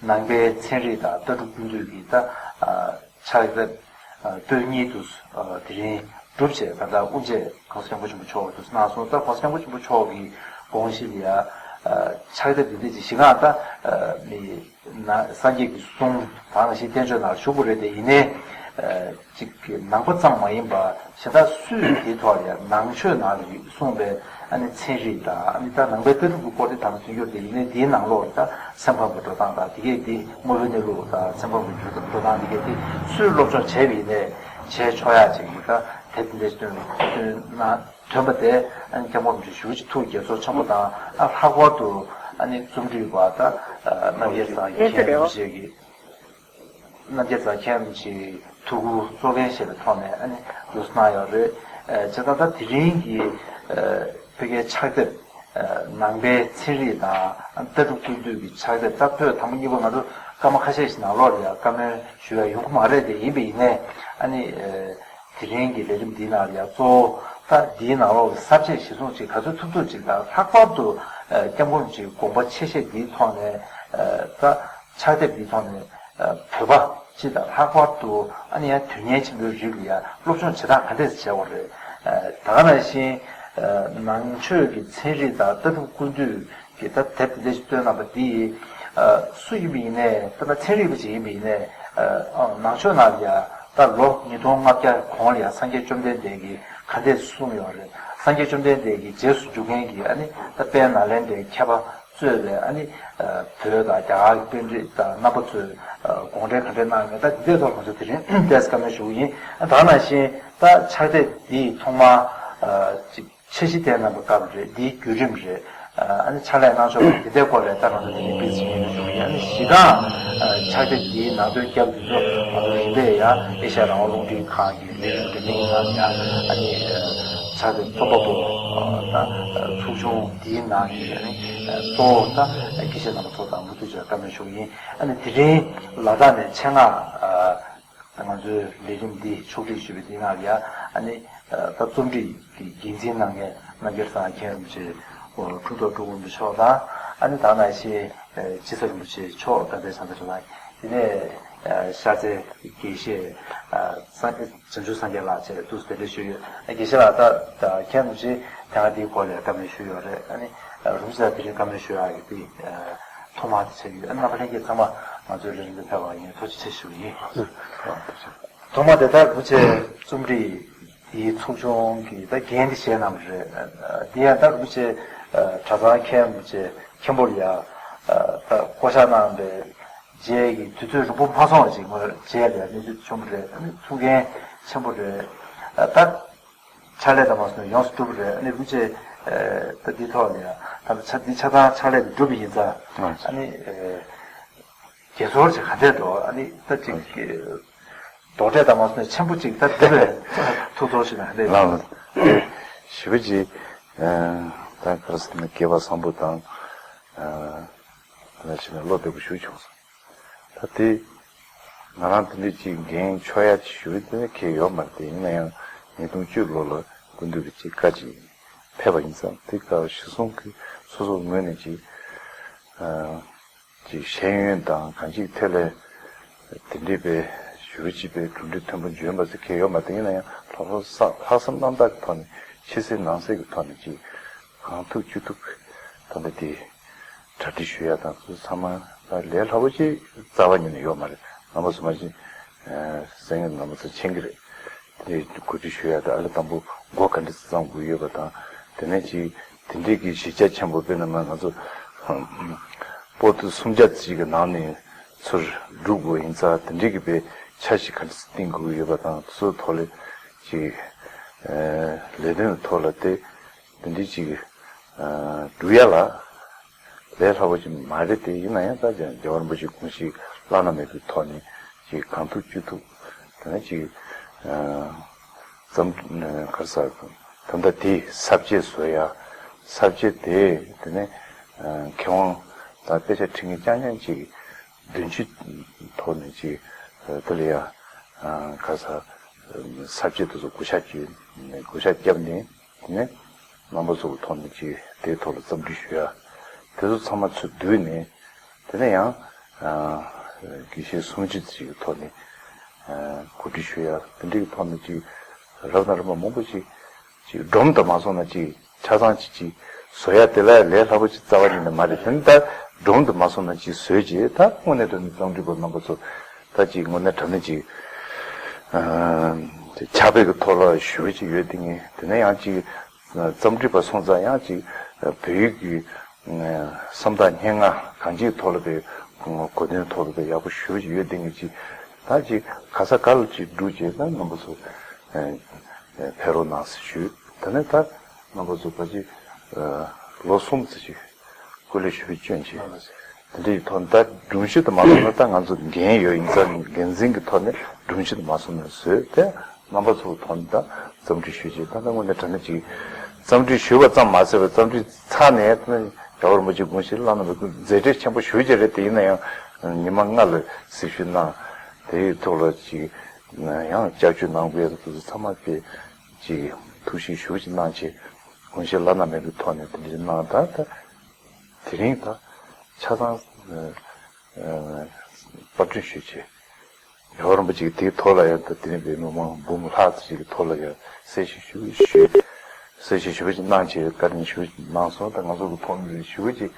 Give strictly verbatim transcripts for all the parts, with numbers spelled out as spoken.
ནང་པའི་ཚན་རིག་དང་ལྟ་གྲུབ་ཀུན་བཏུས་ཀྱི་ད་ཕྱག་ལེབ་པོད་གཉིས་དུ་དེ་རིང་གྲུབ་བྱས། ད་ལྟ་དབུ་འབྱེད་གོང་ས་སྐྱབས་མགོན་ཆེན་པོ་མཆོག་གིས་གནང་སོང་། ད་གོང་ས་སྐྱབས་མགོན་ཆེན་པོ་མཆོག་གི་དགོངས་གཞི་ལ་ཡ་ཕྱག་ལེབ་འདི་འདྲ་ཅིག་གཞི་གང་ད་མི་ན་སངས་རྒྱས་ཀྱི་གསུང་དང་ནང་བཞིན་བསྟན་བཅོས་ནང་བཞུགས་པ་རེད་དེ། ཡིན་ནའི་ཅིག་ནང་པ་ཙམ་མ་ཡིན་པ་གཞན་དག་སུས་དེའི་ཐོག་ལ་ཡང་ནང་ཆོས་ནང་ལ་གསུངས་པའི་ཨ་ནི་ཚན་རིག་དང་། ཨ་ནི་ད་ནང་པའི་ལྟ་གྲུབ་ཀྱི་སྐོར་དེ་དང་མཐུན་འགྱུར་དེ་ཡིན་ནའི་དེའི་ནང་ལོགས་ལ་ད་སེམས་ཁམས་ཀྱི་འགྲོ་སྟངས་དང་། དེ་གས་དེ་དངོས་པོའི་གནས་ལུགས་དང་སེམས་ཁམས་ཀྱི་འགྲོ་སྟངས་དེ་གས་དེ་སུས་སློབ་སྦྱོང་བྱས་པ་ཡིན་ནའི་བྱས་ཆོག་ཡག་ཅིག་གི་ད་དེབ་དེ་འདྲ་ཞིག་བཏོན་བཏོན་གནང་། ཐོན་པ་དེ་ཨ་ནི་སྐྱབས་མགོན་རིན་པོ་ཆེ་ཞེ་པོ་ཅིག་ཐུགས་དགྱེས་ཚོར་ཆེན་པོ་དང་། ཨ་ལྷག་པར་དུ་ཨ་ནི་རྩོམ་སྒྲིག་པ་ད་རྣམ་རྒྱལ་གཙང་མཁན་རིན་པོ་ཆེ་གི་རྣམ་རྒྱལ་གཙང་མཁན་རིན་པོ་ཆེའི་ཐུགས་ཁུར་གཙོ་འགན་བཞེས་པའི་ཐོག་ནས་ཨ་ནི་འདུག་སེ་གནང་ཡོད་རེད། བྱས་ཙང་ད་དེ་རིང་གི་བོད་སྐད་ཕྱག་དེབ་ནང་པའི་ཚན་རིག་དང་ལྟ་གྲུབ་ཀུན་བཏུས་ཀྱི་ཕྱག་དེབ་ད་པོད་དང་པོ་གཉིས་པོ་ང་ཚོ་སྐར་མ་ཁ་ཤས་ཤིག་ནང་ལོགས་ལ་ཡང་བཀའ་མོལ་ཞུ་ཡ་ཡོང་གི་མ་རེད་དེ། ཡིན་པ་ཡིན་ནའི་ཨ་ནི། དེ་རིང་གི་ལས་རིམ་འདིའི་ནང་ལ་ཡང་གཙོ་བོ་ད་འདིའི་ནང་ལོགས་ཀྱི་ས་བཅད་གཞི་བཟུང་ཅིག་ག་ཚོད་ཐུབ་ཐུབ་ཅིག་དང་། ལྷག་པར་དུ་སྐྱབས་མགོན་རིན་པོ་ཆེའི་དགོངས་པ་ཆེ་བཞེས་འདིའི་ཐོག་ནས་ད་ཕྱག་དེབ་འདིའི་ཐོག་ནས་བོད་པ་སྤྱི་དང་། ལྷག་པར་དུ་ཨ་ནི་ཡང་དོན་གཉེར་ཆེན་པོའི་རིགས་ལ་ཡང་སློབ་སྦྱོང་བྱེད་སྟངས་ག་འདྲས་བྱས་པ་རེད། ད་ག་ནང་བཞིན་ནང་ཆོས་ཀྱི་ཚན་རིག་དང་ལྟ་གྲུབ་ཀུན་བཏུས་གི་ད་དེབ་དེ་འདྲ་ཞིག་བཏོན་གནང་པ་འདི་ཡིས། སུ་ཡིན་པ་ཡིན་ནའི། ད་ལྟ་ཚན་རིག་པ་ཅིག་ཡིན་པ་ཡིན་ནའི། ནང་ཆོས་ནང་ལ་ཡང་ད་ལོ་ཉིས་སྟོང་ལྔ་བརྒྱ་གོང་ལ་ཡང་སངས་རྒྱས་བཅོམ་ལྡན་འདས་ཀྱིས་ག་འདྲས་གསུངས་ཡོད་རེད། སངས་རྒྱས་བཅོམ་ལྡན་འདས་ཀྱི་རྗེས་སུ་འཇུག་མཁན་གྱི་ཨ་ནི་ད་དཔལ་ནཱ་ལེནྡྲའི་མཁས་པ་གཙོས་པའི་ཨ་ནི་བོད་དང་རྒྱ་གར་གྱི་པཎྜི་ཏ་དང་རྣམ་པ་ཚོས་དགོངས་འགྲེལ་ག་འདྲས་གནང་ཡོད། ད་འདི་འདྲའི་ཐོག་ང་ཚོ་དེ་རིང་ཏོག་ཙམ་བཀའ་མོལ་ཞུ་གི་ཡིན། ད་ག་ནང་བཞིན་ད་ཕྱག་དེབ་འདི་ཐོག་མར་ཅིག་འཆར་གཞི་བཏིང་གནང་པ་སྐབས་རེད། འདིའི་བརྒྱུད་རིམ་རེད། ཨ་ནི་ཕྱག་ལས་གནང་ཕྱོགས་འདི་ལྟའི་སྐོར་ལ་ད་ང་ཚོ་དེ་རིང་ཕྱི་ཟླ་བཞི་པའི་ནང་བཞུགས་ཡིན། ཨ་ནི་གཞི་རྐང་ཕྱག་དེབ་འདིའི་ནང་དོན་རྒྱབ་འདི་ཚོ་ང་ཚོ་རིམ་པས་ཡང་ཨེ་ཤ་ཡ་རང་དབང་རླུང་འཕྲིན་ཁང་གི་ལས་རིམ་རིམ་པའི་ནང་ཡང་ཨ་ནི་ཕྱག་དེབ་རྩོམ་པ་པོ་དང་ཚོགས་ཆུང་འདིའི་ནང་གི་ཨ་ནི་གཙོ་བོ་ད་དགེ་བཤེས་རྣམ་པ་ཚོ་དང་མུ་མཐུད་བྱས་བཀའ་མོལ་ཞུ་གི་ཡིན། ཨ་ནི་དེ་རིང་ལ་དྭགས་ནས་ཆེད་མངགས། ད་ང་ཚོའི་ལས་རིམ་འདི་ཕྱོགས་སྒྲིག་ཞུས་པའི་འདི་ནང་ལ་ཡ་ཨ་ནི་ད་རྩོམ་སྒྲིག་གི་འགན་འཛིན་གནང་མཁན་རྣམ་རྒྱལ་གཙང་མཁན་རིན་པོ་ཆེ་འཁྲུངས་ཐོག་འབྲུག་སྒོམ་པ་མཆོག་དང་། ཨ་ནི་ད་ནང་བཞིན་དཔྱིད་གསར་རིན་པོ་ཆེ་མཆོག་ད་ལྟའི་ས་མཐོ་ལ། དེ་ནས་ཤར་རྩེ་དགེ་བཤེས་བྱང་ཆུབ་སངས་རྒྱས་ལགས་བཅས་འདུག་སེ་གདན་འདྲེན་ཞུས་ཡོད། དགེ་བཤེས་ལགས་ད་མཁན་རིན་པོ་ཆེ་དེ་སྔ་འདིའི་སྐོར་ལ་བཀའ་མོལ་ཞུས་ཡོད་རེད། ཨ་ནི་རིན་པོ་ཆེ་ལགས་དེ་རིང་བཀའ་མོལ་ཞུ་ཡག་གི་དེ། ཐོག་མ་དེ་བྱས་ཡོད། རྣམ་པ་ལྷན་རྒྱས་ཚང་མ་ང་ཚོའི་ལས་རིམ་དུ་ཕེབས་པར་ངས་ཐུགས་རྗེ་ཆེ་ཞུ་གི་ཡིན། ཐོག་མ་དེ་ལྟར་རིན་པོ་ཆེ་རྩོམ་སྒྲིག་དེའི་ཚོགས་ཆུང་གི་ད་འགན་དེ་བཞེས་གནང་བ་རེད། དེ་ཡང་ད་རིན་པོ་ཆེ་གྲྭ་ཚང་མཁན་རིན་པོ་ཆེ་མཁན་པོ་ལ་ཡ་ད་བསྐོ་བཞག་གནང་བའི་རྗེས་ཀྱི་དུས་ཚོད་རིང་པོ་མ་སོང་བ་ཅིག་ངོས་རྗེས་ལ་ཡ་གནས་ཚུལ་བྱུང་བ་རེད། ཨ་ནི་ཐུགས་འགན་ཆེན་པོ་རེད། ད། ཕྱག་ལས་དང་མ་སོང་ཡོངས་སུ་གྲུབ་པ་རེད། ཨ་ནི་རིན་པོ་ཆེ་ད་འདི་ཐོག་ལ་ཡང་ད་ཆ་འདི་ཆ་ཚང་ཕྱག་ལས་འདི་གྲུབ་པ་ཡིན་ཙང་། ཨ་ནི་དགྱེས་ཚོར་ཅིག་ག་འདྲས་འདུག་ཨ་ནི་ད་ཅིག་རྡོག་ཁྲེས་དང་མ་སོང་ཆེན་པོ་ཅིག་ད་འདི་བས་ཐུགས་ཚོར་ཞིག་ན་འདྲས། ལགས་ལགས། ཞེ་པོ་ཅིག་ད་ག་རེ་ཟེར་ན་དགྱེས་པ་ཟབ་པོ་དང་ལ་ཞིག་ན་བློ་བདེ་པོ་ཞིག་བྱུང་སོང་། ད་དེ་ང་རང་དེ་འདྲ་ཅིག་འགན་ཆོག་ཡ་ཅིག་ཞུ་རྒྱུ་དེ་ནི་གལ་ཡོད་མ་རེད། དེ་ཡིན་ན་ཡང་ཉིས་སྟོང་བཅུ་ལོ་ལ་སྐུ་མདུན་གྱི་ཅིག་བཀའ་ཅིག་ཕེབས་པ་ཡིན་ཙང་། དེ་སྐབས་གཞི་བཟུང་གི་སོ་སོའི་ངོས་ནས་ཅིག་ཅིག་ཤེས་ཡོན་དང་གང་ཅིའི་ཐད་ལ་དེ་འདྲའི་པའི་ཞུ་རྒྱུ་ཅིག་པའི་གྲུབ་འབྲས་མཐོན་པོ་འབྱོན་པ་ཟེར་གལ་ཡོད་མ་རེད། དེ་ཡིན་ན་ཡང་ལྷག་པར་ལྷག་བསམ་རྣམ་དག་གི་ཐོག་ནས་ཕྱི་གསལ་ནང་གསལ་གྱི་ཐོག་ནས་ཅིག་གང་ཐུབ་ཅི་ཐུབ་ད་ལྟ་དེ། གྲ་སྒྲིག་ཞུ་ཡ་དང་སོ་སོ་ཚང་མ་ལས་སླ་པོ་ཅིག་རྩ་བ་ཉིད་ནས་ཡོད་མ་རེད། རྣམ་པ་ཚོ་མ་གཞི་སེང་གེ་རྣམ་པ་ཚོ་མཁྱེན་གྱི་རེད། དེ་གོ་སྒྲིག་ཞུ་ཡ་དང་ཨ་ལས་དང་པོ་སྒོ་ག་འདྲ་བརྩམ་དགོས་ཡོད་པ་དང་། དེ་ནས་ཅིག་དེ་འདྲའི་གི་གཞི་རྒྱ་ཆེན་པོ་དཔེར་ན་མ་ང་ཚོ་པོ་ཏི་སུམ་བརྒྱ་ཅིག་གི་ནང་ནས་ཚུར་སྒྲུབ་དགོས་ཡིན་ཙང་། དེ་འདྲའི་གི་པའི་འཆར་གཞི་ག་འདྲ་བཏིང་དགོས་ཡོད་པ་དང་། དེ་ཚོའི་ཐོག་ལ་ཅིག་ལས་དོན་ཐོག་ལ་དེ་དེ་འདྲའི་ཅིག་སྒྲུབ་ཡ་ལ། ལས་སླ་པོ་ཅིག་མ་རེད་དེ། ཡིན་ན་ཡང་ད་ཅང་རྒྱལ་བ་རིན་པོ་ཆེའི་དགོངས་གཞི་བླ་ན་མེད་པའི་ཐོག་ནས་ཅིག་གང་ཐུབ་ཅི་ཐུབ་དེ་ནས་ཅིག་བརྩམས། ག་རེ་ཟེར། ད་ལྟ་དེ་ས་བཅད་བཟོ་ཡ། ས་བཅད་དེ་དེ་ནས་མཁས་དབང་དང་དཔེ་ཆ་ཁྲིད་མཁན་རྐྱང་རྐྱང་ཅིག་བདུན་ཅུ་ཐོག་ནས་ཅིག་དེ་ལ་ཡ་ག་རེ་ཟེར། ས་བཅད་དེ་ཚོ་བགོ་བཤའ་བྱས་ནས་བགོ་བཤའ་བརྒྱབ་ནས། དེ་ནས་རྣམ་པ་ཚོ་གི་ཐོག་ནས་ཅིག་དེའི་ཐོག་ལ་རྩོམ་སྒྲིག་ཞུ་ཡ། དེ་ཚོ་ཚང་མ་ཚུར་བསྡུས་ནས། དེ་ནས་ཡང་ ཨ་དགེ་བཤེས་སུམ་ཅུ་ཅིག་གི་ཐོག་ནས་ཨ་གོ་སྒྲིག་ཞུ་ཡ་དེ་འདྲའི་ཐོག་ནས་ཅིག་རབ་དང་རིམ་པ་མང་པོ་ཅིག་ཅིག་སྒྲུང་དུ་མ་སོང་ན་ཅིག་ཆ་ཚང་ཅིག་ཅིག་བཟོ་ཡ་དེ་ལ་ལས་སླ་པོ་ཅིག་རྩ་བ་ཉིད་ནས་མ་རེད། དེ་ནི་ད་སྒྲུང་དུ་མ་སོང་ན་ཅིག་བཟོས་རྗེས་ད་དངོས་གནས་དྲང་གནས་རྩོམ་སྒྲིག་པ་རྣམ་པ་ཚོ་ད་ཅིག་དངོས་གནས་དྲང་གནས་ཅིག་ཨ་ཕྱག་དཔེ་གི་ཐོག་ལ་ཞུ་བ་ཅིག་ཡོད་དེ་ངས་དེ་ནས་ཡང་ཅིག་རྩོམ་སྒྲིག་པ་སོང་ཙང་ཡང་ཅིག་བོད་ཡིག་གི་སེམས་ཐག་སྙན་ངག་གང་ཅིའི་ཐོག་ལ་པའི་གོ་དོན་ཐོག་ལ་པའི་ཡག་པོ་ཞུ་བ་ཅིག་ཡོད་དེ་ངས་ཅིག་ད་ཅིག་ག་ས་ག་ལ་ཅིག་བསྒྲུགས་བྱས་ད་རྣམ་པ་ཚོ་ཕེབས་རོགས་གནང་ཟེར་ཞུས། དེ་ནས་ད་རྣམ་པ་ཚོ་ག་ཅིག་ལོ་གསུམ་ཙམ་ཅིག་སྐུ་ལས་ཞུ་བའི་སྐྱོན་ཆེ། དེ་འདྲའི་ཐོག་ནས་ད་སྒྲུང་གཞི་དུ་མ་སོང་ན་ད་ང་ཚོ་འགན་ཡོད་ཡིན་ཙང་འགན་འཛིན་གྱི་ཐོག་ནས་སྒྲུང་གཞི་དུ་མ་སོང་ན་བཟོས་ཏེ་རྣམ་པ་ཚོའི་ཐོག་ནས་ད་རྩོམ་སྒྲིག་ཞུས་རྗེས་ད་ལྟ་དངོས་གནས་དྲང་གནས་ཅིག་རྩོམ་སྒྲིག་ཞུས་པ་ཙམ་མ་ཟད་པར་རྩོམ་སྒྲིག་ཚར་ནས་ད་རྒྱལ་བ་རིན་པོ་ཆེ་དགོངས་ཞེས་བླ་ན་མེད་པའི་མཛད་བྲེལ་ཆེན་པོ་ཞུ་རྒྱུ་རེད། དེ་ཡིན་ན་ཡང་ཉི་མ་ལྔ་ལ་གཟིགས་ཞིབ་གནང་། དེའི་ཐོག་ལ་ཅིག་ཡང་སྐྱབས་བཅོལ་གནང་དགོས་ཡ་དེ་ཚོ་ཚང་མ་དཔེ་ཅིག་ཐུགས་ཞིབ་ཞུ་ཅིག་གནང་བྱས་དགོངས་ཞེས་བླ་ན་མེད་པའི་ཐོག་ནས་དེ་འདྲ་གནང་། ད་ད་དེ་རིང་ད་ཆ་ཚང་ཨ་ཨ་པར་སྐྲུན་ཞུས་བྱས། རྒྱལ་བ་རིན་པོ་ཆེ་གིས་དེའི་ཐོག་ལ་ཡང་ད་དེ་རིང་བོད་མི་མང་འབུམ་ལྷག་ཙམ་ཞིག་གི་ཐོག་ལ་ཡང་གསལ་བཤད་ཞུ་ཞུས། གསལ་བཤད་ཞུ་བ་ཅིག་གནང་བྱས་བཀའ་དྲིན་ཞུ་བ་ཅིག་གནང་སོང་། ད་ང་ཚོ་གི་ཐོག་ནས་ཞུ་བ་ཅིག་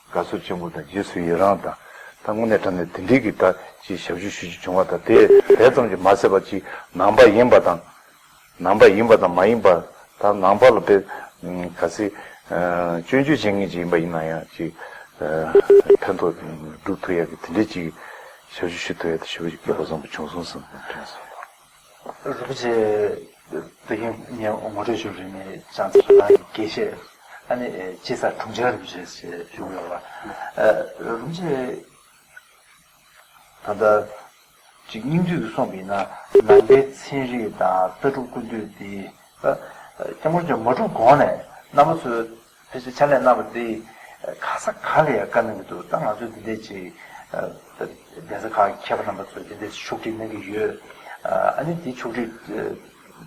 དགའ་ཚོར་ཆེན་པོ་དང་རྗེས་སུ་ཡི་རང་དང་ད་དངོས་གནས་དྲང་གནས་དེ་འདྲའི་གི་ད་ཅིག་ཞབས་ཞུ་ཞུ་རྒྱུ་བྱུང་བ་དང་དེ་དེ་ཙམ་གྱིས་མ་ཟད་པ་ཅིག་ནང་པ་ཡིན་པ་དང་། ནང་པ་ཡིན་པ་དང་མ་ཡིན་པ། ད་ནང་པ་ལ་དཔེ་ག་ཚོད་སྐྱོན་བརྗོད་བྱེད་མཁན་ཅིག་ཡིན་པ་ཡིན་ན་ཡང་ཅིག་ཕན་ཐོགས་སྒྲུབ་ཐུབ་ཡག་གི་དེ་འདྲའི་ཅིག་ཞབས་ཞུ་ཞུ་ཐུབ་ཡག་དེ་ཞེ་པོ་ཅིག་སྐལ་པ་བཟང་པོ་བྱུང་སོང་བསམ་དྲན་སོང་། རིན་པོ་ཆེ་ད་གིན་ངས་ངོ་སྤྲོད་ཞུ་རིང་ནས་བྱང་རྩེ་རི་ཐང་གི་དགེ་བཤེས་ཨ་ནི་དཔྱིད་གསར་དྲུང་ཆེ་རིན་པོ་ཆེ་ཞེས་ཞུ་གི་ཡོད་པ། རིན་པོ་ཆེ་ད་ལྟ་ཅིག་སྙིང་བསྡུས་ཀྱིས་གསུངས་པ་ཡིན་ན་ནང་པའི་ཚན་རིག་དང་ལྟ་གྲུབ་ཀུན་བཏུས་དེ་ད་སྐྱབས་མགོན་རིན་པོ་ཆེ་མ་གྲུབ་གོང་ནས་རྣམ་པ་ཚོས་ཕལ་ཆེར་ཕྱག་ལས་གནང་བ་དེ་ག་ས་ག་ལ་ཡང་བཀའ་གནང་གི་འདུག་ད་ང་ཚོས་འདི་འདྲས་ཅིག་གདན་ས་ཁག་གི་མཁས་པ་རྣམ་པ་ཚོས་འདི་འདྲས་ཕྱོགས་སྒྲིག་གནང་གི་ཡོད། ཨ་ནི་དེ་ཕྱོགས་སྒྲིག་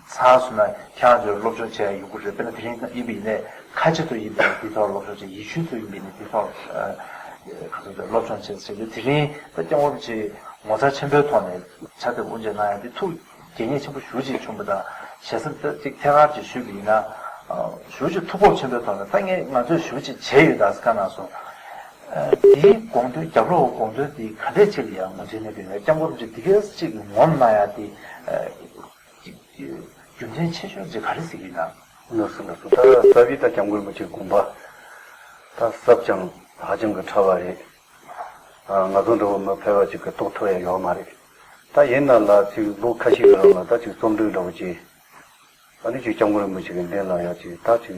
ཚར་སོང་ན་ཁྱེད་རང་ཚོས་སློབ་སྦྱོང་བྱེད་ཡ་ཡོང་གི་རེད། དཔེར་ན་དེ་རིང་ཡིན་པ་ཡིན་ནའི་ཁ་ཆེ་ཐོག་ཡིན་པ་ཡིན་ན་དེའི་ཐོག་སློབ་སྦྱོང་བྱེད། ཡིག་ཆོས་ཐོག་ཡིན་པ་ཡིན་ན་དེའི་ཐོག་ག་ཚོད་ཚོད་སློབ་སྦྱོང་བྱེད་ཟེར་དུས་དེ་རིང་ད་སྐྱབས་མགོན་རིན་པོ་ཆེ་ངོ་མཚར་ཆེན་པོའི་ཐོག་ནས་ཕྱག་དེབ་དབུ་འབྱེད་གནང་ཡ་དེ་ཐུགས་དགྱེས་མཉེས་ཆེན་པོ་ཞེ་ཅིག་བྱུང་བ་དང་། ཞལ་གསེར་ད་ཅིག་ཐད་ཀར་ཅིག་ཞུས་པ་ཡིན་ན་ཞེ་ཅིག་ཐུགས་ཁུར་ཆེན་པོའི་ཐོག་ནས་ད་ངས་ང་ཚོས་ཞེ་ཅིག་བྱས་ཡོད་ད་ཟེར་བཀའ་གནང་སོང་། དེའི་དགོངས་དོན་རྒྱབ་ལོགས་དགོངས་དོན་དེ་ག་འདྲས་ཅིག་ལ་ཡང་ངོས་འཛིན་གནང་གི་ཡོད། སྐྱབས་མགོན་རིན་པོ་ཆེ་དེ་གས་ཅིག་ངོམ་གནང་ཡ་དེ། ཅིག་རྒྱུ་མཚན་ཆེ་ཤོས་ཅིག་ག་རེ་ཟེར་གྱི་ཡིན་ན། ལགས་སོ་ལགས་སོ། ད་རྩ་བའི་ད་སྐྱབས་མགོན་རིན་པོ་ཆེའི་དགོངས་པ་ད་ཟབ་ཅིང་ཧ་ཅང་གི་ཕྲ་བ་རེད། ང་ཚོ་འདྲ་བོ་མི་ཕལ་བ་ཅིག་གིས་རྟོགས་ཐུབ་ཡ་ཡོད་མ་རེད། ད་ཡིན་ན་ལ་ཅིག་ལོ་ཁ་ཤས་ཀྱི་རིང་ལ་ད་ཅིག་རྩོམ་སྒྲིག་འདྲ་བོ་ཅིག་ཨ་ནི་ཅིག་སྐྱབས་མགོན་རིན་པོ་ཆེ་གི་མདུན་ལ་ཡ་ཅིག་ད་ཅིག་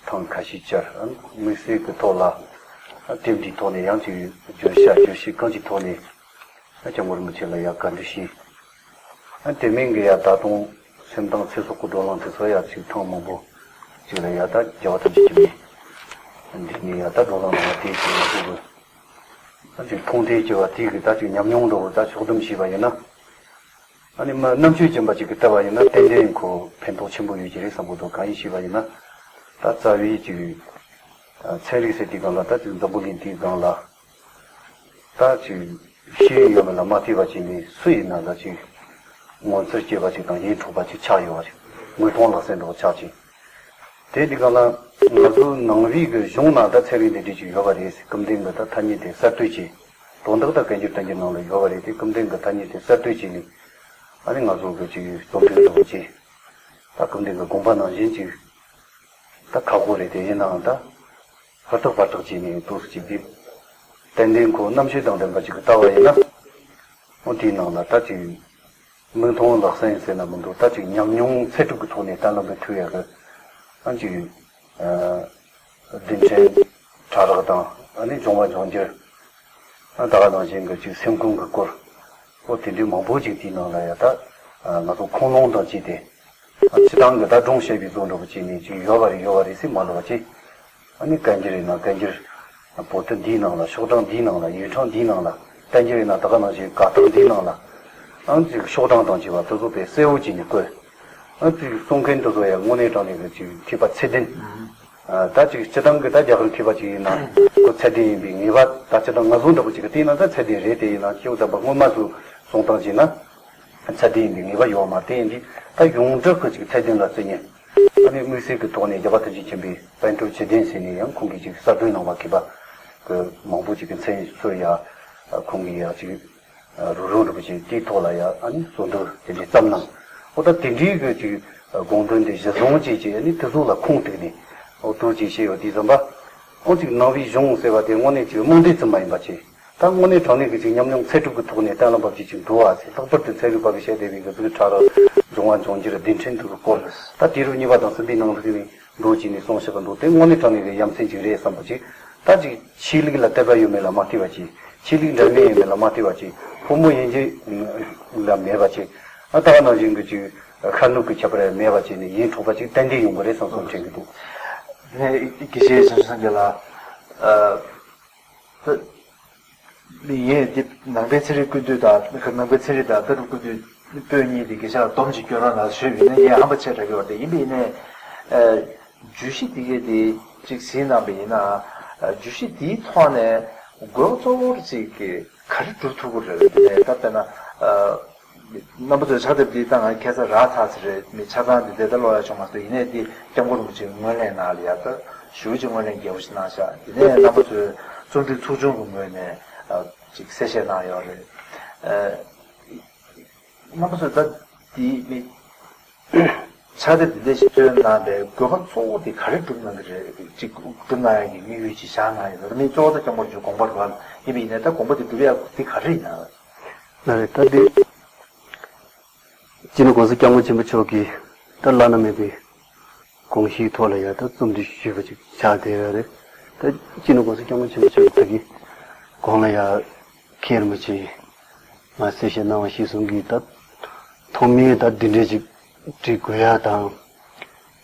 ཐེངས་ཁ་ཤས་བཅར། དམིགས་བསལ་གྱི་ཐོག་ལ་དེབ་འདིའི་ཐོག་ནས་ཡང་ཅིག་བརྗོད་བྱ་བརྗོད་གཞི་གང་ཅིའི་ཐོག་ནས་སྐྱབས་མགོན་རིན་པོ་ཆེ་ལ་ཡ་བཀའ་འདྲི་ཞུས། དེ་མིན་གྱི་ཡ་ད་དུང་སེམས་གཏམ་ཚེ་སྲོག་གི་བགྲོ་གླེང་དེ་ཚོ་ཡ་ཅིག་ཐེངས་མང་པོ་ཅིག་ལ་ཡ་ད་རྒྱལ་བ་ཐམས་ཅད་མཁྱེན་པའི་མདུན་ནས་ཡ་ད་བགྲོ་གླེང་གནང་བ་དེ་ཅིག་ང་ཚོ་གི་ཅིག་མཐོང་ཐོས་བགྱི་བ་དེ་གི་ད་ཅིག་ཉམས་མྱོང་འདྲ་བོ་ད་ཕྱོགས་བསྡོམས་བྱས་པ་ཡིན་ན། ཨ་ནི་མི་རྣམ་དཔྱོད་ཅན་པ་ཅིག་གིས་བལྟས་པ་ཡིན་ན་ཏན་ཏན་ཁོ་ཕན་ཐོགས་ཆེན་པོ་ཡོད་ཀྱི་རེད་བསམ་གྱི་འདུག་གང་ཡིན་ཞུས་པ་ཡིན་ན། ད་རྩ་བའི་ཅིག་ཚན་རིག་ཟེར་དུས་སྒང་ལ་ད་ཅིག་འཛམ་བུ་གླིང་འདིའི་སྒང་ལ་ད་ཅིག་ཤེས་ཡོན་ཡོད་མེད་ལ་མ་ལྟོས་པ་བྱས་ནས་སུ་ཡིན་ན་ལ་ཅིག་ངོ་མཚར་སྐྱེས་པ་ཅིག་དང་ཡིད་འཕྲོག་པ་ཅིག་ཆགས་ཡོད་པ་རེད། དངོས་མཐོང་ལག་ཟིན་འདྲ་བོ་ཆགས་ཅིང་། དེ་དུས་སྒང་ལ་ང་ཚོའི་ནང་པའི་གི་གཞུང་ནང་ད་ཚན་རིག་འདི་འདྲ་ཅིག་ཡོད་པ་རེད་ཟེར། སྐུ་མདུན་གྱིས་ད་ཐ་སྙད་དེ་གསར་གཏོད་བྱས། དོན་དག་ད་བཀའ་འགྱུར་བསྟན་འགྱུར་ནང་ལ་ཡོད་པ་རེད་དེ། སྐུ་མདུན་གྱིས་ཐ་སྙད་དེ་གསར་གཏོད་བྱས་ནས་ཨ་ནི་ང་ཚོ་གི་ཅིག་རྩོམ་སྒྲིག་འདྲ་བོ་བྱས། ད་སྐུ་མདུན་གྱི་དགོངས་པ་ནང་བཞིན་ཅིག་ད་ཁག་པོ་རེད་དེ། ཡིན་ནའང་ད་ཧུར་ཐག་ཕར་ཐག་བྱས་ནས་འདུག་སེ་ཅིག་དེ་ཏན་ཏན་ཁོ་རྣམ་དཔྱོད་དང་ལྡན་པ་ཅིག་གིས་བལྟས་པ་ཡིན་ན། འོ་དེའི་ནང་ལ་ད་ཅིག་མིག་མཐོང་ལག་ཟིན་ཟེར་ན་མི་འདུག་ད་ཅིག་ཉམས་མྱོང་ཚད་གྲུབ་ཀྱི་ཐོག་ནས་གཏན་ལ་འབེབས་ཐུབ་ཡག་གི་ཨ་ཅིག་ཨ་རྒྱུ་མཚན་ཕྲ་རགས་དང་ཨ་ནི་འབྱུང་བ་འབྱུང་འགྱུར། ཨ་ད་ག་ནང་བཞིན་གྱི་ཅིག་སེམས་ཁུངས་ཀྱི་སྐོར། འོ་དེ་འདྲའི་མང་པོ་ཅིག་དེའི་ནང་ལ་ཡ་ད་ང་ཚོ་ཁུངས་ལུང་དང་བཅས་ཏེ། ཨ་སྤྱིར་བཏང་གི་ད་སྒྲུང་བཤད་པའི་བཟོ་འདྲ་པོ་བྱས་ནས་ཅིག་ཡོད་པ་རེད་ཡོད་པ་རེད་ཟེར་མ་ལབ་པ་བྱས། ཨ་ནི་བཀའ་འགྱུར་ཡིན་ན་བཀའ་འགྱུར། པོ་ཏི་འདིའི་ནང་ལ་ཤོག་གྲངས་འདིའི་ནང་ལ་ཡིག་ཕྲེང་འདིའི་ནང་ལ། བསྟན་འགྱུར་ཡིན་ན་ད་ག་ནང་བཞིན་དགའ་རྟགས་འདིའི་ནང་ལ། ཨང་ཅིག་ཤོག་གྲངས་དང་བཅས་པ་དེ་ཚོ་དཔེ་གསལ་བོ་བྱས་ནས་བཀོད། ཨང་ཅིག་གསུང་མཁན་དེ་ཚོ་ཡང་དངོས་གནས་དྲང་གནས་ཀྱི་ཅིག་མཁས་པ་ཚད་ལྡན། ད་ཅིག་སྤྱི་བཏང་གི་ད་རྒྱ་གར་མཁས་པ་ཅིག་ཡིན་ན་ཁོ་ཚད་ལྡན་ཡིན་པའི་ངེས་པ། ད་སྤྱི་བཏང་ང་ཚོ་འདྲ་པོ་ཅིག་གི་བལྟས་ན་ད་ཚད་ལྡན་རེད། དེ་ཡིན་ན་ཁྱེད་ཚོ་ད་སྔོན་མ་ཚོས་གསུང་སྟངས་བྱས་ན་ཚད་ལྡན་ཡིན་པའི་ངེས་པ་ཡོད་མ་རེད། དེ་ཡིན་དུས་ད་ཡོངས་གྲགས་ཀྱི་ཅིག་ཚད་ལྡན་ལ་བརྩི་མཁན། ཨ་ནི་དམིགས་བསལ་གྱི་ཐོག་ནས་རྒྱལ་བ་ཐམས་ཅད་མཁྱེན་པའི་པཎ་གྲུབ་ཇི་ལྡན་ཟེར་ནས་ཡང་ཁོང་གིས་ཅིག་གསར་འགྲེལ་གནང་བ་མཁས་པ་གི་མང་པོ་ཅིག་གི་མཚན་གསོལ་ཡ། ཁོང་གིས་ཡང་ཅིག་རུ་རུ་འདྲ་པོ་ཅིག་དེའི་ཐོག་ལ་ཡང་ཨ་ནི་གསོལ་འདེབས་དེ་འདྲའི་བརྩམས་གནང་། འོ་ད་དེ་འདྲའི་གི་ཅིག་དགོངས་དོན་དེ་གཞི་བཟུང་བྱས་ཀྱི་ཨ་ནི་དེ་ཚོ་ལ་ཁུངས་གཏུགས་ནས། འོ་ཐུགས་རྗེ་ཆེ་ཡོད་དུས་ཙམ་པ། འོ་ཅིག་ནང་པའི་གཞུང་ཟེར་བ་དེ་དངོས་གནས་ཅིག་རྨོངས་དད་ཙམ་མ་ཡིན་པ་བྱས། ད་དངོས་གནས་དྲང་གནས་ཀྱི་ཅིག་ཉམས་མྱོང་ཚད་གྲུབ་ཀྱི་ཐོག་ནས་གཏན་ལ་ཕབ་ཀྱི་ཅིག་འདུག་བ་ཟེར། ལྷག་པར་དུ་ཚན་རིག་པ་གིས་བཤད་བསྡད་པའི་གི་གཟུགས་ཕྲ་རབ་འབྱུང་བ་འབྱུང་འགྱུར་རྡུལ་ཕྲན་དེ་གི་སྐོར། ད་དུས་རབས་གཉིས་པ་དང་གསུམ་པའི་ནང་ལོགས་ནས་འགྲོ་བྱས་ནས་གསུངས་བཞག་གི་འདུག་དེ་དངོས་གནས་དྲང་གནས་ཀྱི་ཡ་མཚན་ཅིག་རེད་བསམ་པ་ཅིག་ད་ཅིག་ཆོས་ལུགས་ལ་དད་པ་ཡོད་མེད་ལ་མ་ལྟོས་པ་ཅིག་ཆོས་ལུགས་འདྲ་མིན་ཡོད་མེད་ལ་མ་ལྟོས་པ་ཅིག་ཕོ་མོ་དབྱེ་འབྱེད་ལ་མེད་པ་ཅིག་ཨ་ད་ག་ནང་བཞིན་གྱི་ཅིག་ཤར་ནུབ་ཀྱི་ཁྱད་པར་མེད་པ་བྱས་ནས་ཡིད་འཕྲོག་པ་ཅིག་ཏན་ཏན་ཡོང་གི་རེད་བསམ་བསམ་དྲན་གྱི་འདུག་ནས་དགེ་བཤེས་བྱང་ཆུབ་སངས་རྒྱས་ལགས། ཨ། ད་ཡིན་འདི་ནང་པའི་ཚན་རིག་ཀུན་བཏུས་དང་ནང་པའི་ཚན་རིག་དང་ལྟ་གྲུབ་ཀུན་བཏུས་པོད་གཉིས་དེ་དགེ་བཤེས་ལགས་སྡོམ་ཅིག་སྐྱོན་རོགས་གནང་ཞུས་པ་ཡིན་ན་ངས་ཧམ་པ་ཆེ་དྲགས་ཀྱི་ཡོད་རེད། ཡིན་པ་ཡིན་ནའི་ཨ། བརྗོད་གཞི་འདི་གས་དེ་ཅིག་གཟིགས་གནང་པ་ཡིན་ན། ཨ། བརྗོད་གཞི་འདིའི་ཐོག་ནས་དགོས་པ་གཙོ་བོར་ཅིག་ག་རེ་སྒྲུབ་ཐུབ་ཀྱི་རེད། དེ་ནས་ད་དཔེར་ན། ཨ། རྣམ་པ་ཚོས་ཕྱག་དེབ་འདི་ད་ང་ཁ་སང་རག་ཚར་ཚར་རེད། མི་ཆ་ཚང་འདི་འདི་ལྟ་ཀློག་ཡག་བྱུང་མ་སོང་། ཡིན་ནའི་འདི་སྐྱབས་མགོན་རིན་པོ་ཆེའི་སྔོན་གླེང་ནང་ལ་ཡ་ད་ཞེ་པོ་ཅིག་སྔོན་གླེང་རྒྱས་པོ་ཞིག་གནང་ཤག་དེ་ནས་རྣམ་པ་ཚོས་རྩོམ་སྒྲིག་ཚོགས་ཆུང་གི་ངོས་ནས་ཨ་ཅིག་གསལ་བཤད་གནང་ཡོད་རེད། ཨ། རྣམ་པ་ཚོས་ད་འདི་མི་ཕྱག་དེབ་འདི་འདྲ་ཞིག་བཏོན་གནང་པའི་དགོས་པ་གཙོ་བོ་དེ་ག་རེ་སྒྲུབ་གནང་གི་རེད། ཅིག་སྒྲུབ་གནང་ཡག་གི་དམིགས་ཡུལ་ཅིག་བཞག་གནང་ཡོད་རེད། མི་གཙོ་བོ་ད་སྐྱབས་མགོན་རིན་པོ་ཆེའི་དགོངས་པ་རེད་པ། ཡིན་པ་ཡིན་ནའི་ད་དགོངས་པ་དེ་སྒྲུབ་ཡག་དེ་ག་རེ་ཡིན་ན། ལགས་རེད། ད་འདི་སྤྱི་ནོར་༸གོང་ས་༸སྐྱབས་མགོན་ཆེན་པོ་མཆོག་གིས་ད་བླ་ན་མེད་པའི་དགོངས་གཞིའི་ཐོག་ལ་ཡ་ད་རྩོམ་སྒྲིག་ཞུས་པ་ཅིག་ཆགས་བསྡད་ཡོད་རེད། ད་སྤྱི་ནོར་༸གོང་ས་༸སྐྱབས་མགོན་ཆེན་པོ་མཆོག་གིས་ད་གིན་གོང་ལ་ཡ་མཁན་རིན་པོ་ཆེས་མར་གསལ་བཤད་གནང་བ་གཞིར་བཟུང་གིས་ད་ཐོག་མའི་ད་འདི་འདྲའི་ཅིག་སྒྲིག་དགོས་ཡ་དང་།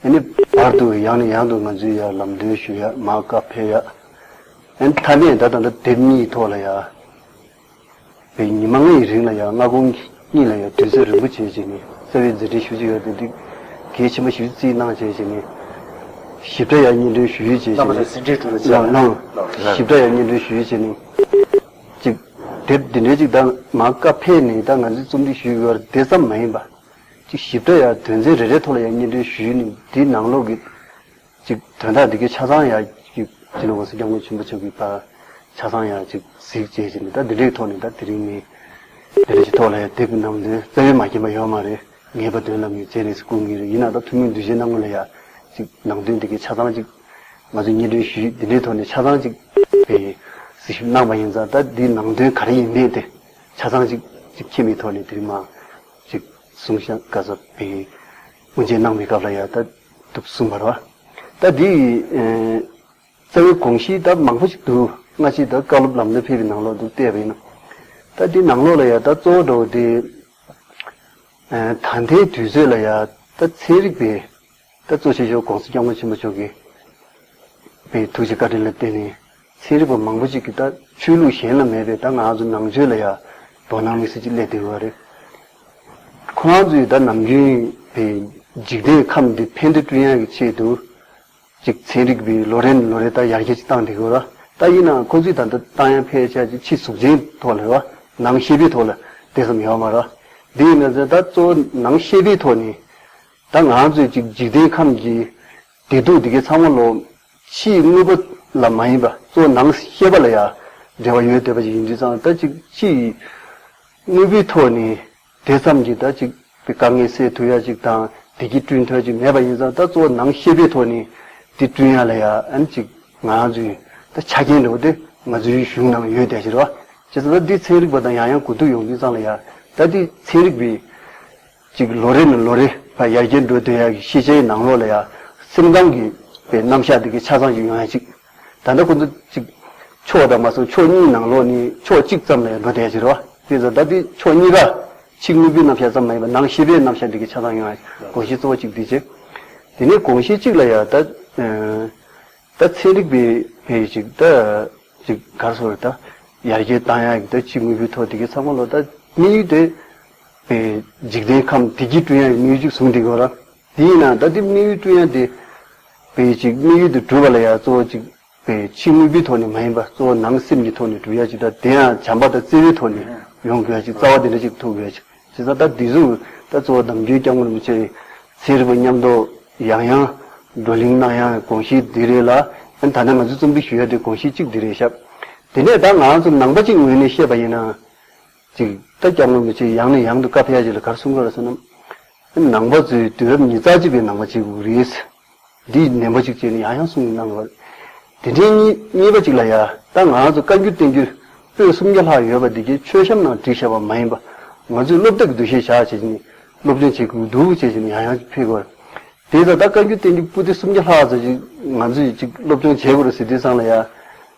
ཨ་ནི་བར་དུ་ཡང་ནས་ཡང་དུ་ང་ཚོས་ཡ་ལམ་སྟོན་ཞུ་ཡ། མར་བཀའ་ཕེབས་ཡ། ཨ་ནི་མཐའ་མས་ད་ད་ལྟ་དེབ་གཉིས་ཐོག་ལ་ཡ་བའི་ཉི་མ་ལྔའི་རིང་ལ་ཡ་སྔ་དགོང་གཉིས་ལ་ཡ་དུས་ཚོད་རིང་པོ་བྱས་བྱས་ནས་རྩ་བའི་མཛད་འཕྲིན་ཞུ་རྒྱུ་ཡོད་དེ་འདི་གལ་ཆེན་པོ་ཞིག་བརྩིས་གནང་བྱས་བྱས་ནས་ཞིབ་ཕྲ་ཡ་སྙན་སྒྲོན་ཞུ་ཡུལ་བྱས་བྱས་རྣམ་པ་ཚོས་ནས་ཟིན་བྲིས་གྲུབ་པའི་ཚེ་ལ་ལ་ལ་ཞིབ་ཕྲ་ཡ་སྙན་སྒྲོན་ཞུ་ཡུལ་བྱས་ནས་ཅིག་དེབ་འདི་འདྲའི་ཅིག་ད་མར་བཀའ་ཕེབས་ནས་ད་ང་ཚོས་རྩོམ་སྒྲིག་ཞུ་ཡོད་དེ་ཙམ་མ་ཡིན་པ། ཅིག་ཞིབ་ཕྲ་ཡ་དོན་ཚན་རེ་རེའི་ཐོག་ལ་ཡ་སྙན་སྒྲོན་ཞུས་ནས་དེའི་ནང་ལོགས་ཀྱི་ཅིག་དོན་དག་འདི་གའི་ཆ་ཚང་ཡ་ཅིག་སྤྱི་ནོར་༸གོང་ས་༸སྐྱབས་མགོན་ཆེན་པོ་མཆོག་གིས་ཕར་ཆ་ཚང་ཡ་ཅིག་གཟིགས་བྱས་བྱས་ནས་ད་འདི་འདྲའི་ཐོག་ནས་ད་དེ་རིང་ནས་འདི་འདྲ་ཞིག་ཐོག་ལ་ཡ་དེབ་ཀྱི་ནང་དོན་རྩ་བའི་མ་མཁྱེན་པ་ཡོད་མ་རེད། ངེས་པ་དོན་ལ་ངེས་བྱས་ནས་སྐུ་ངེས་རེད། ཡིན་ན་ད་ཐུན་མོང་གདུལ་བྱའི་སྣང་ངོ་ལ་ཡ་ཅིག་ནང་དོན་འདི་གའི་ཆ་ཚང་ཅིག་ང་ཚོས་སྙན་སྒྲོན་ཞུས། འདི་འདྲའི་ཐོག་ནས་ཆ་ཚང་ཅིག་དཔེ་གཟིགས་ཞིབ་གནང་པ་ཡིན་ཙང་ད་འདིའི་ནང་དོན་ག་རེ་ཡིན་མིན་དེ་ཆ་ཚང་ཅིག་ཅིག་མཁྱེན་པའི་ཐོག་ནས་དེ་རིང་མར་ཅིག་གསུང་བཤད་བཀའ་སྩལ་པའི་དབུ་འབྱེད་གནང་བའི་སྐབས་ལ་ཡ་ད་འདུག་གསུངས་པ་རེད་བ། ད་འདི་ཨེ་རྩ་བའི་དགོངས་གཞི་ད་མང་པོ་ཞིག་འདུག་སྔ་ཕྱི་ད་བཀའ་སློབ་ལམ་སྟོན་ཕེབས་པའི་ནང་ལོགས་འདུག་བལྟས་པ་ཡིན་ན། ད་འདི་ནང་ལོགས་ལ་ཡ་ད་གཙོ་བོ་འདྲ་བོ་དེ་ཨེ་ད་ལྟའི་དུས་ཚོད་ལ་ཡ་ད་ཚན་རིག་པའི་ད་གཙོ་ཆེ་ཤོས་༸གོང་ས་༸སྐྱབས་མགོན་ཆེན་པོ་མཆོག་གིས་པའི་ཐུགས་རྗེ་བཀའ་དྲིན་ལ་བརྟེན་ནས་ཚན་རིག་པ་མང་པོ་ཞིག་གིས་ད་ཆོས་ལུགས་གཞན་ལ་མེད་པའི་ད་ང་ཚོ་ནང་ཆོས་ལ་ཡ་དོ་སྣང་དམིགས་བསལ་ཅིག་སླེབས་བསྡད་ཡོད་རེད། ཁོ་རང་ཚོས་ད་ནམ་རྒྱུན་པའི་འཇིག་རྟེན་ཁམས་འདི་ཕན་བདེ་བསྐྲུན་ཡག་གི་ཆེད་དུ་ཅིག་ཚན་རིག་པའི་ལོ་རེ་ནས་ལོ་རེ་ད་ཡར་རྒྱས་ཅིག་བཏང་བསྡད་ཡོད་རེད། ད་ཡིན་ནའང་ཁོ་ཚོས་ད་ལྟ་བཏང་ཡག་ཕལ་ཆེར་ཅིག་ཕྱི་གཟུགས་ཅན་ཐོག་ལ་རེད་བ། ནང་ཤེས་པའི་ཐོག་ལ་དེ་ཙམ་ཡོད་མ་རེད། དེ་ཡིན་ན་ད་གཙོ་བོ་ནང་ཤེས་པའི་ཐོག་ནས་ད་ང་ཚོས་ཅིག་འཇིག་རྟེན་ཁམས་ཀྱི་བདེ་སྡུག་འདི་གའི་ཚང་མ་ལོ་ཕྱིའི་དངོས་པོ་ལ་མ་ཡིན་པ་གཙོ་བོ་ནང་ཤེས་པ་ལ་ཡ་འབྲེལ་བ་ཡོད་བསྡད་པ་ཞིག་ཡིན་དུས་ཙང་ད་ཅིག་ཕྱིའི་དངོས་པོའི་ཐོག་ནས་དེ་ཙམ་གྱིས་ད་ཅིག་དཀའ་ངལ་སེལ་ཐུབ་ཡ་ཅིག་དང་བདེ་སྐྱིད་བསྐྲུན་ཐུབ་ཡ་ཅིག་མེད་པ་ཡིན་ཙང་ད་གཙོ་བོ་ནང་ཤེས་པའི་ཐོག་ནས་དེ་བསྐྲུན་ཡ་ལ་ཡ་ཨ་ནི་ཅིག་ང་ཚོའི་ད་ཆ་རྐྱེན་འདྲ་བོ་དེ་ང་ཚོའི་གཞུང་ནང་ཡོད་བསྡད་ཀྱི་རེད་བ། བྱས་ཙང་ད་འདི་ཚན་རིག་པ་དང་ཡང་ཡང་གོ་བསྡུར་ཡོང་དུས་ཙང་ལ་ཡ་ད་འདི་ཚན་རིག་པའི་ཅིག་ལོ་རེ་ནས་ལོ་རེ་ཕར་ཡར་རྒྱས་འགྲོ་བསྡད་ཡག་གི་ཤེས་བྱའི་ནང་ལོགས་ལ་ཡ་སེམས་ཁམས་ཀྱི་པའི་རྣམ་གཞག་དེ་གའི་ཆ་ཚང་ཞིག་ཡོང་ཡ་ཅིག་ད་ལྟ་ཁོ་ཚོ་ཅིག་ཕྱོགས་དང་མ་སོང་ཕྱོགས་གཉིས་ནང་ལོགས་ནས་ཕྱོགས་གཅིག་ཙམ་ལ་ཡ་འགྲོ་བསྡད་ཡ་ཅིག་རེད་བ། དེ་ཙང་ད་དེ་ཕྱོགས་གཉིས་ཀ་ཕྱི་དངོས་པོའི་རྣམ་གཞག་ཙམ་མ་ཡིན་པར་ནང་ཤེས་པའི་རྣམ་གཞག་དེ་གའི་ཆ་ཚང་ཡོང་ཡ་དགོངས་གཞི་གཙོ་བོ་གཅིག་དེ་བྱས། དེ་ནས་དགོངས་གཞི་གཅིག་ལ་ཡ་ད་ད་ཚན་རིག་པའི་བས་ཅིག་ད་ཅིག་ག་རེ་ཟེར་ད་ཡར་རྒྱས་བཏང་ཡག་གི་ད་ཕྱི་དངོས་པོའི་ཐོག་དེ་གའི་ཚང་མ་ལོ་ད་དམིགས་ཡུལ་དེ་བས་འཇིག་རྟེན་ཁམས་བདེ་སྐྱིད་བསྐྲུན་ཡག་གི་དམིགས་ཡུལ་ཅིག་བཟུང་བསྡད་ཡོད་ར། དེ་ཡིན་ན་ད་དེ་དམིགས་ཡུལ་བསྐྲུན་ཡག་དེ་ པའི་ཅིག་དམིགས་ཡུལ་དེ་སྒྲུབ་པ་ལ་ཡང་གཙོ་བོ་ཅིག་པའི་ཕྱི་དངོས་པོའི་ཐོག་ནས་མ་ཡིན་པ་གཙོ་བོ་ནང་སེམས་ཀྱི་ཐོག་ནས་སྒྲུབ་ཡ་ཅིག་དང་དེ་ཡང་བྱམས་པ་དང་བརྩེ་བའི་ཐོག་ནས་ཡོང་དགོས་ཡ་ཅིག་རྩ་བ་དེ་འདྲ་ཅིག་ཐུག་དགོས་ཡ་ཅིག་བྱས་ཙང་ད་འདི་ཚོ་ད་གཙོ་བོ་ནམ་རྒྱུན་སྐྱབས་མགོན་རིན་པོ་ཆེ་ཚན་རིག་པ་མཉམ་དུ་ཡང་ཡང་བགྲོ་གླེང་གནང་ཡ་དགོངས་གཞི་འདི་རེད་ལ། ཨ་ནི་ད་ལྟ་ང་ཚོས་རྩོམ་སྒྲིག་ཞུ་ཡ་དེ་དགོངས་གཞི་གཅིག་འདི་རེད་ཤག་དེ་ནས་ད་ང་ཚོ་ནང་པ་གཅིག་ངོས་ནས་བཤད་པ་ཡིན་ན། ཅིག་ད་སྐྱབས་མགོན་རིན་པོ་ཆེ་ཡང་ནས་ཡང་དུ་བཀའ་ཕེབས་ཡ་ཅིག་ལ་ག་རེ་གསུང་གི་ཡོད་རེད་ཟེར་ན། ནང་པ་ཚོས་དུས་རབས་ཉི་ཤུ་རྩ་གཅིག་པའི་ནང་པ་བྱེད་དགོས་རེད། འདི་ནན་པོ་ཅིག་བྱས་ནས་ཡང་ཡང་གསུང་གནང་དགོས་རེད། དེ་འདྲའི་གཉིས་གཉིས་པ་ཅིག་ལ་ཡ་ད་ང་ཚོ་བཀའ་འགྱུར་བསྟན་འགྱུར་པོད་སུམ་བརྒྱ་ལྷག་ཡོད་པ་འདི་གའི་མཆོད་བཤམས་ནང་བྲིས་བཞག་པ་མ་ཡིན་པ། ང་ཚོས་སློབ་དེབ་ཀྱི་འདུ་ཤེས་བཞག་བྱས་ནས་སློབ་སྦྱོང་བྱེད་དགོས་འདུག་བྱས་ནས་ཡང་ཡང་ཕེབས་དགོས་རེད། དེ་ཙང་ད་བཀའ་འགྱུར་བསྟན་འགྱུར་པོ་ཏི་སུམ་བརྒྱ་ལྷག་ཙམ་ཅིག་ང་ཚོས་ཅིག་སློབ་སྦྱོང་བྱེད་དགོས་རེད་ཟེར་དུས་ཙང་ལ་ཡ།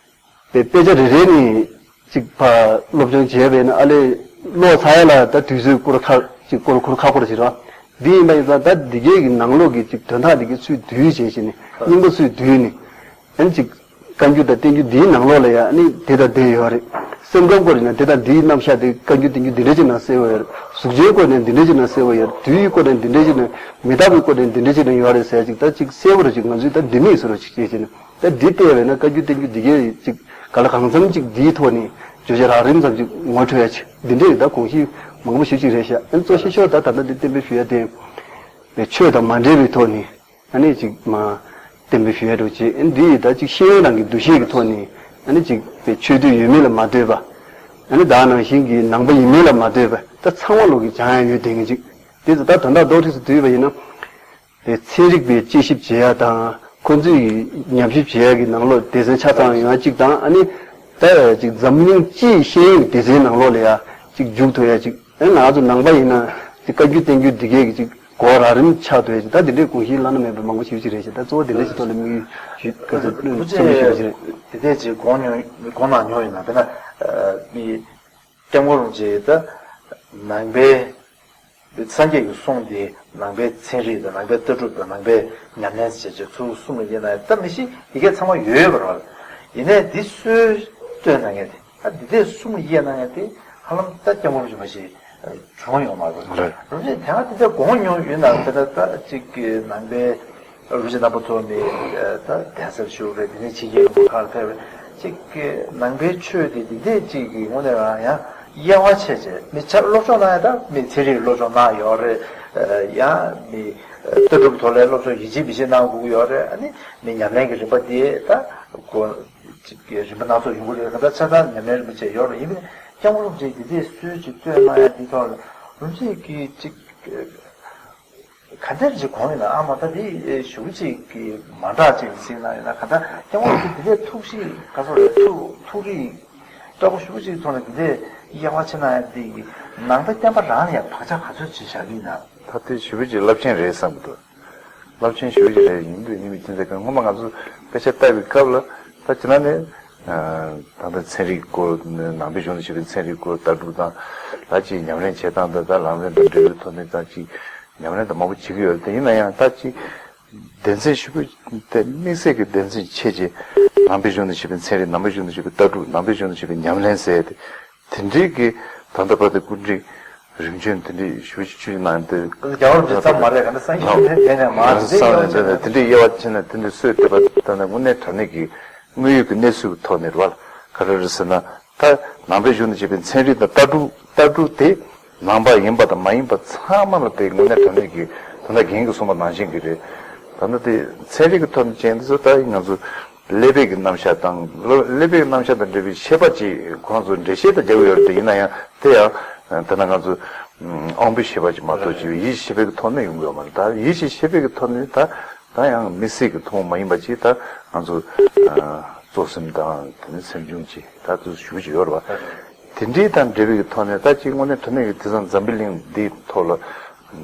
པའི་དཔེ་ཆ་རེ་རེ་ནས་ཅིག་ཕར་སློབ་སྦྱོང་བྱས་པས་ན་ཨ་ལས་ཀློག་ཚར་ཡ་ལ་ད་དུས་ཚོད་སྐོར་ཁག་ཅིག་སྐོར་འཁོར་ཁག་པོ་རེ་ཞིག་རེད་བ། འདི་ཡིན་པ་ཡིན་ཙང་ད་འདི་གའི་གི་ནང་ལོགས་ཀྱི་ཅིག་དོན་དག་འདི་གའི་ཚུལ་བསྡུས་བྱས་བྱས་ནས་སྙིང་པོ་ཚུལ་བསྡུས་ནས་ཨ་ནི་ཅིག་བཀའ་འགྱུར་དང་བསྟན་འགྱུར་འདིའི་ནང་ལོགས་ལ་ཡ་ཨ་ནི་དེ་དང་དེ་ཡོད་རེད། སེམས་ཁམས་སྐོར་ཡིན་ན་དེ་དང་འདིའི་རྣམ་གཞག་དེ་བཀའ་འགྱུར་བསྟན་འགྱུར་འདི་འདྲ་ཅིག་ནང་གསལ་བོ་ཡོད་རེད། གཟུགས་ཅན་སྐོར་ནས་འདི་འདྲ་ཅིག་ནང་གསལ་བོ་ཡོད་རེད། དུས་ཡུན་སྐོར་ནས་འདི་འདྲ་ཅིག་ནང་མི་རྟག་པའི་སྐོར་ནས་འདི་འདྲ་ཅིག་ནང་ཡོད་རེད་ཟེར་ཅིག་ད་ཅིག་གསལ་བོ་རེ་ཅིག་ང་ཚོས་ད་འདི་མིག་བཟོ་རོགས་ཅིག་བྱས་བྱས་ནས། ད་འདི་བལྟས་པས་ན་བཀའ་འགྱུར་བསྟན་འགྱུར་འདི་གའི་ཅིག་ག་ལ་གང་འཚམ་ཅིག་འདིའི་ཐོག་ནས་བརྗོད་བྱ་རགས་རིམ་ཙམ་ཅིག་ངོ་འཕྲོད་ཡ་ཅིག་འདི་འདྲའི་ད་དགོངས་གཞི་མང་པོ་ཞིག་ཅིག་རེད་ཤག་ཨ་ནི་གཙོ་ཆེ་ཤོས་ད་ད་ལྟ་འདི་གཏན་འབེབས་ཞུ་ཡ་དེ་པའི་ཆོས་དང་མ་འབྲེལ་བའི་ཐོག་ནས་ཨ་ནི་ཅིག་མ་གཏན་འབེབས་ཞུ་ཡ་འགྲོ་ཅིག་ཨ་ནི་འདི་ཡི་ད་ཅིག་ཤེས་ཡོན་རང་གི་འདུ་ཤེས་ཀྱི་ཐོག་ནས་ཨ་ནི་ཅིག་པའི་ཆོས་དད་ཡོད་མེད་ལ་མ་ལྟོས་པ། ཨ་ནི་ད་ནང་བཞིན་གྱི་ནང་པ་ཡིན་མིན་ལ་མ་ལྟོས་པ་ད་ཚང་མ་ལོག་གི་སྦྱང་ཡ་ཡོད་དེ་ངེས་ཅིག་དེ་ཚོ་ད་དོན་དག་རྡོག་ཁྲེས་སུ་བསྡུས་པ་ཡིན་ན། དེ་ཚན་རིག་པའི་དཔྱད་ཞིབ་བྱེད་ཡ་དང་ཁོ་ཚོས་ཉམས་ཞིབ་བྱེད་ཡ་གི་ནང་ལོགས་སྡེ་ཚན་ཆ་ཚང་ཡོང་ཡ་གཅིག་དང་ཨ་ནི་ད་ཅིག་འཛམ་གླིང་སྤྱིའི་ཤེས་ཡོན་གྱི་སྡེ་ཚན་ནང་ལོགས་ལ་ཡ་ཅིག་འཇུག་ཐུབ་ཡ་ཅིག་ཨ་ནི་ང་ཚོ་ནང་པ་ཡིན་ན་ཅིག་བཀའ་འགྱུར་བསྟན་འགྱུར་འདི་གས་ཀྱི་ཅིག་གོ་བ་རག་རིམ་ཆགས་ཐུབ་ཡ་ཅིག་ད་འདི་འདྲའི་དགོངས་གཞི་བླ་ན་མེད་པའི་མང་པོ་ཞེ་པོ་ཅིག་རེད་ཤག་ད་གཙོ་བོ་འདི་འདྲ་ཞིག་ཐོག་ལ་དམིགས་ཡུལ་ཞུ་དགོས་ཚུལ་རྩོམ་ཡིག་ཞུ་བ་ཞིག་རེད། དེ་འདྲས་ཅིག་དགོངས་མྱོང་དགོངས་གནང་མྱོང་ཡོད་ན་དཔེར་ན་མི། སྐྱབས་མགོན་རིན་པོ་ཆེ་ད་ནང་པའི་སངས་རྒྱས་ཀྱི་གསུང་དེ་ནང་པའི་ཚན་རིག་དང་ནང་པའི་ལྟ་གྲུབ་དང་ནང་པའི་ཉམས་ལེན་བྱས་བྱས་ཚུར་གསུང་ལ་ཡིན་ན་ད་མི་ཤེས་དེ་གས་ཚང་མ་ཡོད་པ་རེད། ཡིན་ནའི་འདི་སུས་བཏོན་གནང་མཁན་དེ་ད་འདི་འདྲས་གསུང་ལ་ཡིན་གནང་མཁན་དེ་ཧ་ལམ་ད་སྐྱབས་མགོན་རིན་པོ་ཆེ་བྱུང་ཡོད་མ་རེད། རེད། རིན་པོ་ཆེ་དེ་སྔ་དེ་འདྲས་དགོངས་མྱོང་ཡོད་ན་ད་ད་ད་ཅིག་གི་ནང་པའི་རིན་པོ་ཆེ་རྣམ་པ་ཚོ་ནི་ད་གདན་སར་བཞུགས་རེད། དེ་ནས་ཕྱི་རྒྱལ་ལུང་པ་ཁག་ལ་ཕེབས་རེད། ཅིག་གི་ནང་པའི་ཆོས་དེ་འདི་འདྲས་ཅིག་གི་དངོས་གནས་རང་ཡང་དབྱེ་བ་ཕྱེ་བྱས་མི་ཆ་སློབ་སྦྱོང་གནང་ཡ་ད་མི་ཚན་རིག་སློབ་སྦྱོང་གནང་ཡོད་རེད། ཡང་མི་ལྟ་གྲུབ་ཐོག་ལ་སློབ་སྦྱོང་ཡིན་གཅིག་མིན་གཅིག་གནང་དགོས་ཀྱི་ཡོད་རེད། ཨ་ནི་མི་ཉམས་ལེན་གྱི་རིམ་པ་དེ་ད་གོ་ཅིག་གི་རིམ་པ་སྣ་ཚོགས་ཡོང་གི་རེད། གང་ལྟར་ཆ་ཚང་ཉམས་ལེན་རིམ་པ་བྱས་ཡོད་རེད། ཡིན་ནའི་སྐྱབས་མགོན་རིན་པོ་ཆེ་འདི་འདྲས་སྲོལ་ཅིག་བཏོད་གནང་ཡ་འདི་ཐོག་ལ་རིན་པོ་ཆེ་གི་ཅིག་ག་འདྲ་ཅིག་གོ་ཡིན་ན་ཨ་མ་ད་དེ་ཞུ་ཅིག་གི་མ་འདྲ་ཅིག་གཟིགས་ན་ཡིན་ན་ག་ད་སྐྱབས་མགོན་དེ་དེ་ཐུགས་གཤིས་ག་ཚོད་རེད། ཐུགས་ཐུགས་རིག་སྤྲོ་པོ་ཞུ་ཅིག་ཐོག་ནས་དེ་དབྱེ་བ་ཕྱེ་ན་ཡང་དེ་ནང་པའི་བསྟན་པ་རང་ལ་ཡང་བག་ཆགས་ག་ཚོད་ཅིག་བཞག་གི་ཡིན་ན། ད་དེ་ཞུ་ཅིག་རླབས་ཆེན་རེད་བསམ་གི་འདུག་རླབས་ཆེན་ཞུ་ཅིག་རེད། ཡིན་དུས་ཡིན་མི་ཅི་འདྲ་གི་སྔོན་མ་ང་ཚོ་དཔེ་ཆ་ལྟ་བའི་སྐབས་ལ་ད་ཅི་ན་ནི། ད་ལྟ་ཚན་རིག་སྐོར་ནང་པའི་གཞུང་དུ་བྱས་པའི་ཚན་རིག་སྐོར་ལྟ་གྲུབ་དང་ལ་ཅིག་ཉམས་ལེན་བྱེད་སྟངས་དང་ད་ལམ་རིམ་དང་འབྲེལ་བའི་ཐོག་ནས་ད་ཅིག་ཉམས་ལེན་དང་མང་པོ་བྱེད་ཀྱི་ཡོད་རེད། དེ་ཡིན་ན་ཡང་ད་ཅིག་སྡེ་ཚན་ཞིག་པོ་དེ་དམིགས་བསལ་གྱི་སྡེ་ཚན་ཕྱེ་རྗེས་ནང་པའི་གཞུང་དུ་བྱས་པའི་ཚན་རིག་ནང་པའི་གཞུང་དུ་བྱས་པའི་ལྟ་གྲུབ་ནང་པའི་གཞུང་དུ་བྱས་པའི་ཉམས་ལེན་ཟེར་ཏེ་དེ་འདྲའི་གི་ད་ལྟ་བར་དུ་སྐུ་མགྲོན་རིམ་བྱོན་དེ་འདྲའི་ཞུ་ཞུ་ནང་དུ་རྒྱལ་བ་རིན་པོ་ཆེ་ཙམ་མ་རེད། ག་ནས་སངས་རྒྱས་ཆོས་དེ་དེ་ནས་མ་རེད། དེ་ཡོད་ཅེ་ན་དེ་འདྲའི་དབྱེ་བ་ཕྱེ་ན་དེ་འདྲའི་སྲོལ་དེ་བར་དུ་ད་ནས་དངོས་གནས་དྲང་གནས་ཀྱི་དངོས་ཡོད་ཀྱི་གནས་ཚུལ་གྱི་ཐོག་ནས་རེད་བ། ག་རེ་རེད་ཟེར་ན། ད་ནང་པའི་གཞུང་ནས་བྱས་པའི་ཚན་རིག་དང་ལྟ་གྲུབ་ལྟ་གྲུབ་དེ་ནང་པ་ཡིན་པ་དང་མ་ཡིན་པ་ཚང་མ་ལ་དེ་དངོས་གནས་དྲང་གནས་ཀྱི་ད་ལྟ་རྒན་གྱིས་གསུངས་པ་ནང་བཞིན་གྱི་རེད། ད་ལྟ་དེ་ཚན་རིག་གི་ཐོག་ནས་བྱས་ན་འདི་ཚོ་ད་ང་ཚོ་ཀླད་པའི་གི་རྣམ་གཞག་དང་ཀླད་པའི་རྣམ་གཞག་དང་འབྲེལ་བའི་ཤེས་པ་ཅིག་ཁོ་རང་ཚོ་འགྲེལ་བཤད་དང་རྒྱག་གི་ཡོད་རེད། དེ་ཡིན་ན་ཡང་དེ་ཡང་ད་ལྟ་ང་ཚོ་དབང་པོའི་ཤེས་པ་ཅིག་མ་གཏོགས་ཅིག་ཡིད་ཀྱི་ཤེས་པའི་གི་ཐོག་ནས་ཡོང་གི་ཡོད་མ་རེད། ད་ཡིད་ཀྱི་ཤེས་པའི་གི་ཐོག་ནས་ད། ད་ཡང་མི་སྲིད་ཀྱི་མཐོང་མ་ཡིན་པ་ཅིག་ད་ང་ཚོ་གཙོ་སེམས་དང་དེ་ནས་སེམས་བྱུང་ཅིག་ད་དུ་ཞུ་ཅིག་ཡོད་རེད་བ། དེ་འདྲའི་དང་འབྲེལ་བའི་ཐོག་ནས་ད་ཅིག་དངོས་གནས་དྲང་གནས་ཀྱི་དེང་སང་འཛམ་བུ་གླིང་འདིའི་ཐོག་ལ་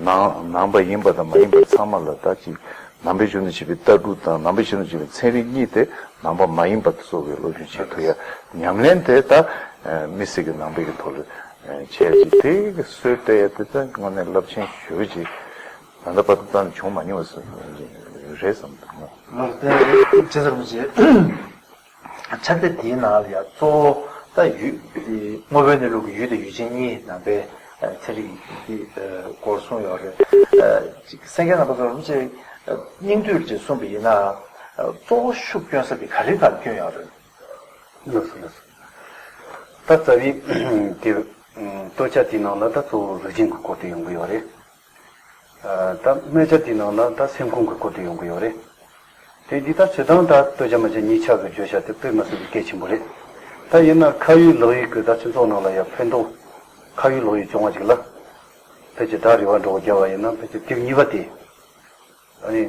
ནང་ནང་པ་ཡིན་པ་དང་མ་ཡིན་པ་ཚང་མ་ལ་ད་ཅིག་ནང་པའི་གཞུང་ནས་བྱས་པའི་ལྟ་གྲུབ་དང་ནང་པའི་གཞུང་ནས་བྱས་པའི་ཚན་རིག་གཉིས་དེ་ནང་པ་མ་ཡིན་པ་དེ་ཚོ་གི་སློབ་སྦྱོང་བྱེད་ཐུབ་ཡ་ཉམས་ལེན་དེ་ད་མི་སྲིད་ཀྱི་ནང་པའི་གི་ཐོག་ལ་བྱས་ཅིག་དེ་གི་སྲོལ་གཏོད་ཡ་དེ་ད་དངོས་གནས་རླབས་ཆེན་ཞེ་པོ་ཅིག་ད་ལྟ་བར་དུ་ཙམ་བྱུང་མ་མྱོང་བ་རེད་བསམ་འདུག་ལགས་དེ་ཇེ་ཟེར་མི་བྱེད། ཕྱག་དེབ་དེའི་ནང་ལ་ཡང་གཙོ་བོ་ད་ཡུལ་དེ་དངོས་པོའི་གནས་ལུགས་ཀྱི་ཡུལ་དང་ཡུལ་ཅན་གཉིས་ནང་པའི་ཚན་རིག་གི་སྐོར་གསུངས་ཡོད་རེད། གསན་མཁན་རྣམ་པ་ཚོར་ཅིག་སྙིང་བསྡུས་ཅིག་གསུངས་པ་ཡིན་ན། གཙོ་བོ་ཤུགས་སྐྱོན་ས་དེ་ག་རེ་ག་ལ་སྐྱོན་ཡོད་རེད། ལགས་སོ་ལགས་སོ། ད་རྩ་བའི་དེ་སྟོན་ཆ་དེའི་ནང་ལ་ད་གཙོ་བོ་གཟུགས་ཅན་གྱི་སྐོར་དེ་ཡོང་གི་ཡོད་རེད། ད་སྨད་ཆ་དེའི་ནང་ལ་ད་སེམས་ཁོང་གི་སྐོར་དེ་ཡོང་གི་ཡོད་རེད། དེ་འདི་ད་སྤྱིར་བཏང་ད་སྟོན་ཆ་སྨད་ཆ་གཉིས་ཆ་གི་བརྗོད་བྱ་དེ་དཔེ་མི་སྲིད་པའི་གལ་ཆེན་པོ་རེད། ད་ཡིན་ན་ཁ་ཡོད་ལག་ཡོད་ཀྱི་ད་སྤྱི་ཚོགས་ནང་ལ་ཡང་ཕན་ཐོགས། ཁ་ཡོད་ལག་ཡོད་བྱུང་བ་ཅིག་ལ་ཕལ་ཆེར་ད་རེ་བ་འགྲོ་རྒྱབ་པ་ཡིན་ན་ཕལ་ཆེར་དེབ་གཉིས་པ་དེ་ཨ་ནི་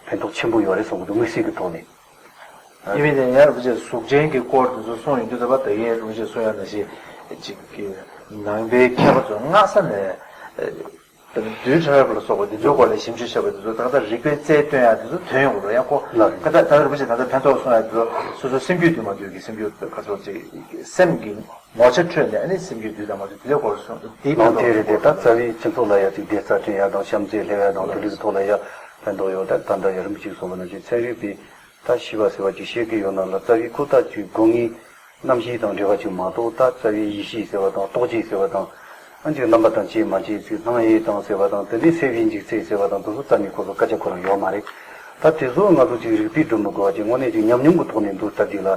ཕན་ཐོགས་ཆེན་པོ་ཡོད་རེད་བསམ་གྱི་འདུག་དམིགས་བསལ་གྱི་ཐོག་ནས། ཡིན་མིན་དེ་ཡང་རིན་པོ་ཆེ་གཟུགས་ཅན་གྱི་སྐོར་དེ་ཚོ་གསུངས་ཡོང་དུས་ད་བར་ད་གིན་རིན་པོ་ཆེ་གསུངས་ཡ་ནང་བཞིན་ཅིག་གི་ནང་པའི་མཁས་པ་ཚོ་སྔ་ས་ནས་ད་རྡུལ་ཕྲ་རབ་ལ་སོགས་པ་འདི་ཚོའི་སྐོར་ལ་ཞིབ་འཇུག་བྱས་པ་དེ་ཚོ་ད་ལྟ་རིག་པའི་རྩལ་སྟོན་ཡ་དེ་ཚོ་ཐོན་ཡོང་གི་རེད། ཡང་ཁོ་ལགས་རེད། ད་ད་རིན་པོ་ཆེ་ད་ལྟ་ཕན་ཐོགས་གསུངས་ཡ་དེ་ཚོ་སོ་སོའི་སེམས་རྒྱུད་འདུས་མ་འདུས་ཀྱི་སེམས་རྒྱུད་ཁ་ཚོ་ཅིག་སེམས་ཀྱི་ངོ་ཆ་འཕྲོད་ནས་ཨ་ནི་སེམས་རྒྱུད་འདུས་དང་མ་འདུས་དེ་ཚོའི་སྐོར་ལ་གསུངས་དེའི་ལགས་ཕན་ཐོགས་དེ་རེད་དེ། ད་རྩ་བའི་སྤྱི་ཚོགས་ལ་ཡ་ཅིག་བདེ་རྩ་སྐྲུན་ཡ་དང་བྱམས་བརྩེ་སླེབས་ཡ་དང་དེ་འདྲའི་ཐོག་ལ་ཡ་ཕན་ཐོགས་ཡོད། ད་ད་ལྟ་ཡ་རིན་པོ་ཆེས་གསུངས་པ་ནང་བཞིན་ཚན་རིག་པའི་ད་ཤེས་པ་ཟེར་བ་ཅིག་ཤེས་ཀྱི་ཡོད་ན་ལ་རྩ་བའི་ཁོ་ཐག་ཅིག་སྒོ་ལྔའི་རྣམ་ཤེས་དང་འབྲེལ་བ་ཅིག་མ་གཏོགས། ད་རྩ་བའི་ཡིད་ཤེས་ཟེར་བ་དང་རྟོག་བཅས་ཟེར་བ་དང་། ཨ་ཅིག་རྣམ་པ་དང་བཅས་མ་བཅས་ཅིག་སྣང་ཡས་དང་ཟེར་བ་དང་དེ་འདྲའི་སེལ་བའི་འཇིག་ཚད་ཟེར་བ་དང་དེ་ཚོ་རྩ་ནས་ཁོ་ཚོ་སྐད་ཆ་ཁོ་རང་ཡོད་མ་རེད། ད་དེ་ཚོ་ང་ཚོ་ཅིག་རིགས་པས་སྒྲུབ་མི་དགོས་པ་ཅིག་དངོས་གནས་ཅིག་ཉམས་མྱོང་གི་ཐོག་ནས་འདུག་ལྟ་དུས་ལ།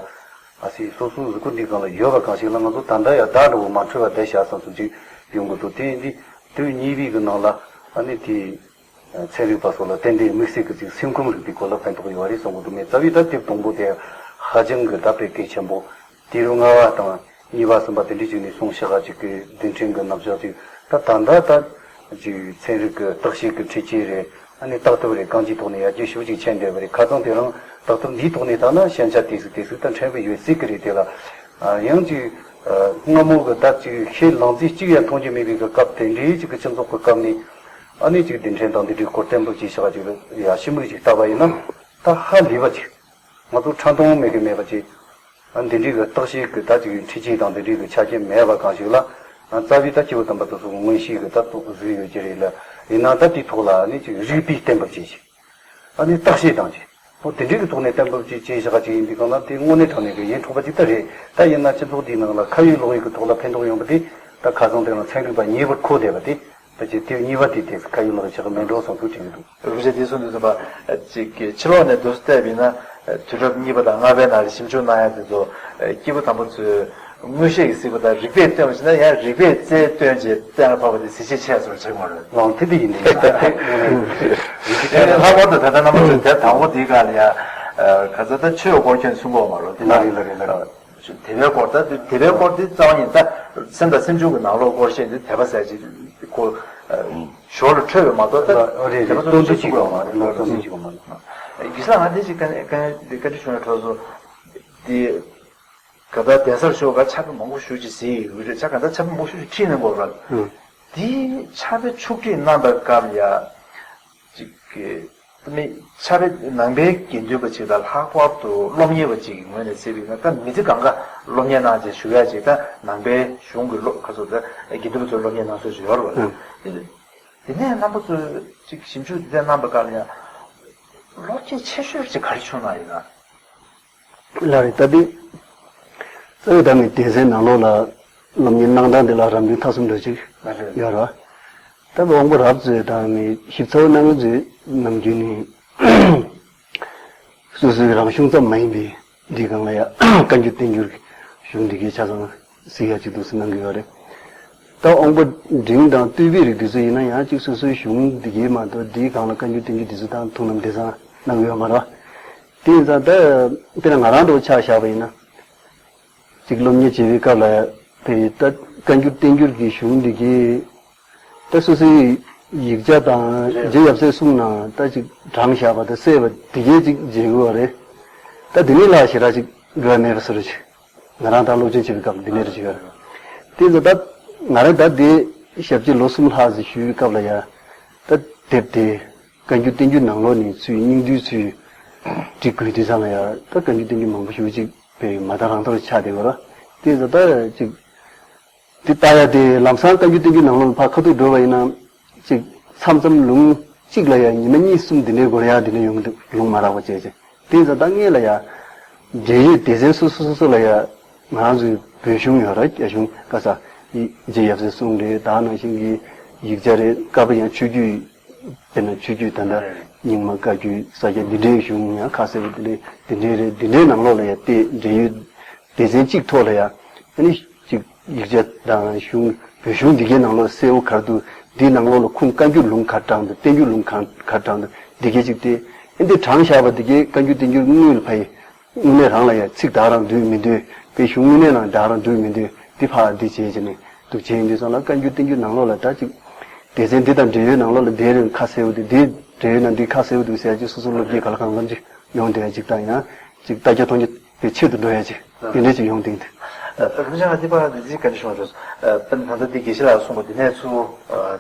ཨ་སི་སོ་སོའི་གཟུགས་པོ་འདིའི་སྒང་ལ་ཡོད་པ་གང་ཞིག་ལ་ང་ཚོ་ད་ལྟ་ཡང་བདག་འདྲ་བོ་མ་འཕྲོད་པ་བསྡད་བཞག་བསམ་ཚུལ་ཅིག་ཡོང་གི་འདུག་དེ་ཡིན་དུས་དུས་གཉིས་པའི་གི་ནང་ལ་ཨ་ནི་དེ། ཚན་རིག་པ་སོགས་ལ་ཏན་ཏན་དམིགས་བསལ་གྱི་ཅིག་སེམས་ཁམས་རིག་པའི་སྐོར་ལ་ཕན་ཐོགས་ཡོད་རེད་བསམ་གྱི་འདུག་མེད་རྩ་བའི་ད་དེབ་དང་པོ་དེ་ཧ་ཅང་གི་ད་དཔེ་གལ་ཆེན་པོ། དེ་རུ་ལྔ་པ་དང་གཉིས་པ་གསུམ་པ་དེ་འདྲའི་ཅིག་ནས་གསུངས་བཞག་ག་ཅིག་གི་རྡུལ་ཕྲན་གྱི་རྣམ་གཞག་ཅིག་ད་ད་ལྟ་ད་ཅིག་ཚན་རིག་གི་བརྟག་དཔྱད་ཀྱི་འཕྲུལ་ཆས་རེད། ཨ་ནི་བརྟག་ཐབས་རེད། གང་ཅིའི་ཐོག་ནས་ཡར་རྒྱས་ཞེ་པོ་ཅིག་ཕྱིན་བསྡད་པ་རེད། ཁ་སང་དེ་རིང་བརྟག་ཐབས་འདིའི་ཐོག་ནས་ད་ན་ཞན་ཆ་དེ་ཟིག་དེ་ཟིག་ད་ཕྲན་བུ་ཡོད་སྲིད་ཀྱི་རེད། དེ་ལ་ཡང་ཅིག་སྔ་མོ་གི་ད་ཅིག་ཤེལ་ལང་ཙི་གཅིག་ཡང་མཐོང་རྒྱུ་མེད་པའི་གི་སྐབས་དེ་འདྲའི་ཅིག་གི་སྤྱི་ཚོགས་ཀྱི་སྐབས་ནས། ཨ་ནི་ཅིག་རྡུལ་ཕྲན་དང་འདི་འདྲའི་སྐོར་གཏན་འབེབས་བྱས་བཞག་ཅིག་ལ་ཡ་ཕྱི་མིག་ཅིག་བལྟས་པ་ཡིན་ན་ད་ཧ་ལས་པ་ཅིག་ང་ཚོ་ཕྲ་མཐོང་མེད་གི་མེད་པ་ཅིག་ཨ་འདི་འདྲའི་གི་བརྟག་དཔྱད་གི་ད་ཅིག་འཕྲུལ་ཆས་དང་འདི་འདྲའི་གི་ཆ་རྐྱེན་མེད་པ་གང་ཞིག་ལ། ཨ་རྩ་བའི་ད་སྐྱེས་བུ་དམ་པ་དེ་ཚོ་གི་མངོན་ཤེས་གི་ད་རྟོགས་གཟིགས་ཡོད་ཀྱི་རེད་ལ། ཡིན་ན་ད་དེའི་ཐོག་ལ་ཨ་ནི་ཅིག་རིགས་པས་གཏན་འབེབས་བྱས་ཤིང་། ཨ་ནི་བརྟག་དཔྱད་དང་ཅིག་ཨོ་དེ་འདྲའི་གི་ཐོག་ནས་གཏན་འབེབས་ཅིག་བྱས་བཞག་ཅིག་ཡིན་པའི་སྒང་ལ་དེ་དངོས་གནས་དྲང་གནས་གི་ཡིད་འཕྲོག་པ་ཅིག་ད་རེད། ད་ཡིན་ན་སྤྱི་ཚོགས་འདིའི་ནང་ལ་ཁ་ཡོད་ལག་ཡོད་ཀྱི་ཐོག་ལ་ཕན་ཐོགས་ཡོང་པ་དེ་ད་ཁ་སང་དེ་རིང་ཚན་རིག་པ་ཉེ་བར་མཁོ་བསྡད་པ་དེ། ད་ཅིག་དེ་གཉིས་པ་དེ་དེ་ཁ་ཡོད་ལག་ཡོད་ཆགས་ཀྱི་མེད་འགྲོ་བསམ་ཚུལ་དྲན་གྱི་འདུག་རིན་པོ་ཆེ་དེ་ཚོ་འདི་ཚོ་ཕྱི་ལོགས་ནས་འདུག་སེ་བལྟས་པ་ཡིན་ན། དུས་རབས་གཉིས་པ་དང་ལྔ་པའི་ནང་ལ་ཞིབ་འཇུག་གནང་ཡ་དེ་ཚོ་སྐྱེས་བུ་དམ་པ་ཚོས་མངོན་ཤེས་ཀྱིས་གཟིགས་པ་དང་རིགས་པས་སྟོན་པ་བྱས་ན་ཡང་རིགས་པས་རྩལ་སྟོན་བྱས་གཏན་ལ་ཕབ་པ་དེ་གཟི་བརྗིད་ཆེ་བཟོ་འདྲ་ཆགས་ཀྱི་མ་རེད། ལགས་དེ་དེ་ཡིན་དེ་ཡིན་ད་དེ་དངོས་གནས་རིན་པོ་ཆེ་ལྷག་པར་དུ་ད་ལྟ་རྣམ་པ་ཚོས་དེབ་དང་པོ་འདིའི་སྒང་ལ་ཡ་ག་ཚོད་ད་ཆོས་སྐོར་ཁྱོན་གསུང་གི་ཡོད་མ་རེད། དེ་ལ་ལགས་རེད་ལགས་རེད་ལགས་རེད། དེ་བའི་སྐོར་ད་དེ་བའི་སྐོར་དེ་རྩ་བ་ཉིད་ད་སེམས་དང་སེམས་བྱུང་གི་ནང་ལོགས་སྐོར་བཤད་དེ་དད་པ་ཟེར་ཅིག་ཁོ་ཞོར་ལ་འཕྲོས་པའི་མ་གཏོགས་ད་ཨ་རེད་དེ་རེད། ཚོ་སྟོན་ཚུལ་གཅིག་ཡོད་མ་རེད། ལོ་སྟོན་ཚུལ་གཅིག་ཡོད་མ་རེད། གི་ས་ང་དེ་ཅིག་ག་ག་དེ་བཀའ་འདྲི་ཞུ་ན་གྲོགས་ཚོ་དེ་ག་ད་གདན་སར་ཞོག་ག་ཕྱག་དཔེ་མང་པོ་ཞུ་ཅིག་ཟེར་ཡོད་རེད། ཕྱག་ག་ད་ཕྱག་དཔེ་མང་པོ་ཞུ་ཅིག་ཁྲིད་གནང་དགོས་རེད། དེ་ཕྱག་དཔེ་ཆུང་ཁྲིད་གནང་པའི་སྐབས་ལ་ཡ། ཅིག་གི་མི་ཕྱག་དཔེ་ནང་པའི་དགེ་འདུན་པ་ཅིག་དང་ལྷག་པར་དུ་སློབ་གཉེར་བ་ཅིག་གི་ངོས་ནས་བྱས་པ་ཡིན་ན་ད་མི་ཚེ་གང་ག་སློབ་གཉེར་གནང་བྱས་བཞུགས་ཡ་ཅིག་ད་ནང་པའི་གཞུང་གི་སློབ་ཁ་ཚོ་ད་དགེ་འདུན་པ་ཚོ་སློབ་གཉེར་གནང་སྲོལ་ཅིག་ཡོད་རེད་བ། དེ་ནས་རྣམ་པ་ཚོས་ཅིག་ཞིབ་འཇུག་འདི་འདྲ་གནང་པའི་སྐབས་ལ་ཡང་བློ་སྐྱེད་ཆེ་ཤོས་ཅིག་ག་རེ་བྱུང་ན་ཡིན་ན། ལགས་རེད། ད་དེ་རྩ་བའི་ད་ནི་སྡེ་ཚན་ནང་ལོགས་ལ་སློབ་གཉེར་གནང་སྟངས་དེ་ལ་རབ་འབྲིང་ཐ་གསུམ་འདྲ་ཅིག་ཡོད་རེད། ད་དབང་པོ་རབ་ཚོས་དང་ནི་ཞིབ་ཚགས་གནང་མཁན་ཚོས་ནམ་རྒྱུན་ནས་སོ་སོའི་རང་གཞུང་ཙམ་མ་ཡིན་པའི་འདི་སྒང་ལ་ཡང་བཀའ་འགྱུར་བསྟན་འགྱུར་གྱི་གཞུང་འདི་གའི་ཆ་ཚང་གཟིགས་ཡ་ཅིག་འདུག་སེ་གནང་གི་ཡོད་རེད། ད་དབང་པོ་འབྲིང་དང་བསྟོད་པའི་རིགས་འདི་ཚོ་ཡིན་ན་ཡང་ཅིག་སོ་སོའི་གཞུང་འདི་གའི་མ་གཏོགས་འདིའི་སྒང་ལ་བཀའ་འགྱུར་བསྟན་འགྱུར་འདི་ཚོ་དང་ཐུགས་ལམ་འབྲས་བཟང་གནང་གི་ཡོད་མ་རེད། དེ་ཡིན་ཙང་ད་དཔེར་ན་ང་རང་འདྲ་བོ་ཆ་བཞག་པ་ཡིན་ན། ཅིག་སློབ་གཉེར་བྱེད་པའི་སྐབས་ལ་དེ་ད་བཀའ་འགྱུར་བསྟན་འགྱུར་གྱི་གཞུང་འདི་གའི་ད་སོ་སོའི་ཡིག་ཆ་དང་རྗེ་ཡབ་སྲས་གསུང་ནང་ད་ཅིག་དྲངས་བཞག་པ་ད་གསལ་བ་དེ་གའི་ཅིག་མཇལ་གི་ཡོད་རེད། ད་དེ་ནས་ལྷག་ཞེ་དྲག་ཅིག་དགོས་མེད་པ་བཟོ་འདྲ་ཅིག་ང་རང་ད་སློབ་སྦྱོང་བྱེད་པའི་སྐབས་འདི་ནས་རེ་ཞིག་ཡོད་རེད། དེ་ཚོ་ད་ང་རང་ད་དེ་ཞབས་ཕྱི་ལོ་གསུམ་ལྷག་ཙམ་ཞུས་པའི་སྐབས་ལ་ཡ། ད་དེབ་དེ་བཀའ་འགྱུར་བསྟན་འགྱུར་ནང་ལོགས་ནས་ཚུར་སྙིང་བསྡུས་ཚུར་བྲིས་དགོས་དུས་ཙམ་ལ་ཡ། ད་བཀའ་འགྱུར་བསྟན་འགྱུར་མང་པོ་ཞེ་པོ་ཅིག་དཔེ་མ་དག་རང་ཐོག་ཆགས་བསྡད་ཡོད་རེད། དེ་ཚོ་ད་ཅིག་དེ་ལྟ་ཡ་དེ་ལམ་སང་བཀའ་འགྱུར་བསྟན་འགྱུར་ནང་ལོགས་ལ་ཕར་ཁ་ཐུག་འགྲོ་བ་ཡིན་ན། ཅིག་མཚམས་མཚམས་ལུང་གཅིག་ལ་ཡང་ཉི་མ་གཉིས་གསུམ་འདི་འདྲའི་འགོར་ཡག་འདི་འདྲ་ཡོང་གི་འདུག་ལུང་མ་རག་པ་བྱས་བྱས། དེ་ཡིན་ཙང་ད་སྔོན་ལ་ཡང་འབྲེལ་ཡོད་སྡེ་ཚན་སོ་སོ་སོ་སོ་ལ་ཡང་ང་རང་ཚོའི་བོད་གཞུང་ཡོད་ར། རྒྱ་གཞུང་། ག་ས་རྗེ་ཡབ་སྲས་གསུང་རེད། ད་ནང་བཞིན་གྱི་ཡིག་ཆ་རེད། སྐབས་རེ་ཡང་ཆོས་བརྒྱུད། དཔེར་ན་ཆོས་བརྒྱུད་ད་ལྟ་ རྙིང་མ་བཀའ་བརྒྱུད་ས་སྐྱ་འདི་འདྲའི་གཞུང་ཡང་ཁ་གསལ་པོ་འདི་འདྲའི་འདི་འདྲའི་རེད། འདི་འདྲའི་ནང་ལོགས་ལ་ཡང་དེ་འབྲེལ་ཡོད་སྡེ་ཚན་གཅིག་ཐོག་ལ་ཡང་ཨ་ནི་ཅིག་ཡིག་ཆ་དང་གཞུང་བོད་གཞུང་འདི་གའི་ནང་ལོགས་གསལ་བོ་ག་རེ་འདུག་འདིའི་ནང་ལོགས་ལ་ཁུངས་བཀའ་འགྱུར་ལུང་ག་རེ་དྲངས་འདུག་བསྟན་འགྱུར་ལུང་ག་ག་རེ་དྲངས་འདུག་འདི་གའི་ཅིག་དེ་ཨ་འདི་དྲངས་བཞག་པ་འདི་གའི་བཀའ་འགྱུར་བསྟན་འགྱུར་དངོས་ལ་ཕ་ཡི། དངོས་གནས་རང་ལ་ཡང་ཚིག་དག་རང་འདུས་མི་འདུས། དཔེ་གཞུང་དངོས་གནས་རང་དག་རང་འདུས་མི་འདུས། འདི་ཕར་འདི་བྱས་བྱས་ནས་འདུག་བྱས་ཡིན་དུས་ཙང་ལ་བཀའ་འགྱུར་བསྟན་འགྱུར་ནང་ལོགས་ལ་ད་ཅིག་སྡེ་ཚན་འདི་དང་འབྲེལ་ཡོད་ནང་ལོགས་ལ་འདིའི་རིང་ཁ་གསལ་བོ་འདི་འདི་འབྲེལ་ཡོད་ན་འདི་ཁ་གསལ་བོ་འདུག་ཟེར་ཡ་ཅིག་སོ་སོ་བློ་སྐྱེད་ག་ལ་གང་འཚམ་ཅིག་ཡོང་བསྡད་ཡ་ཅིག་དང་ཡང་ཅིག་ལྟ་རྒྱ་མཐོང་རྒྱ་དེ་ཆེད་དུ་འགྲོ་ཡ་ཅིག་དེ་འདྲས་ཅིག་ཡོང་བསྡད་ཡིན། རིན་ཆེན་ལགས་འདི་པར་འདི་ཅིག་བཀའ་འདྲི་ཞུ་བ་འགྲོ། དཔེར་ན་ད་ལྟ་འདི་དགེ་བཤེས་ལགས་གསུངས་པ་འདི་ནས་ཚུར་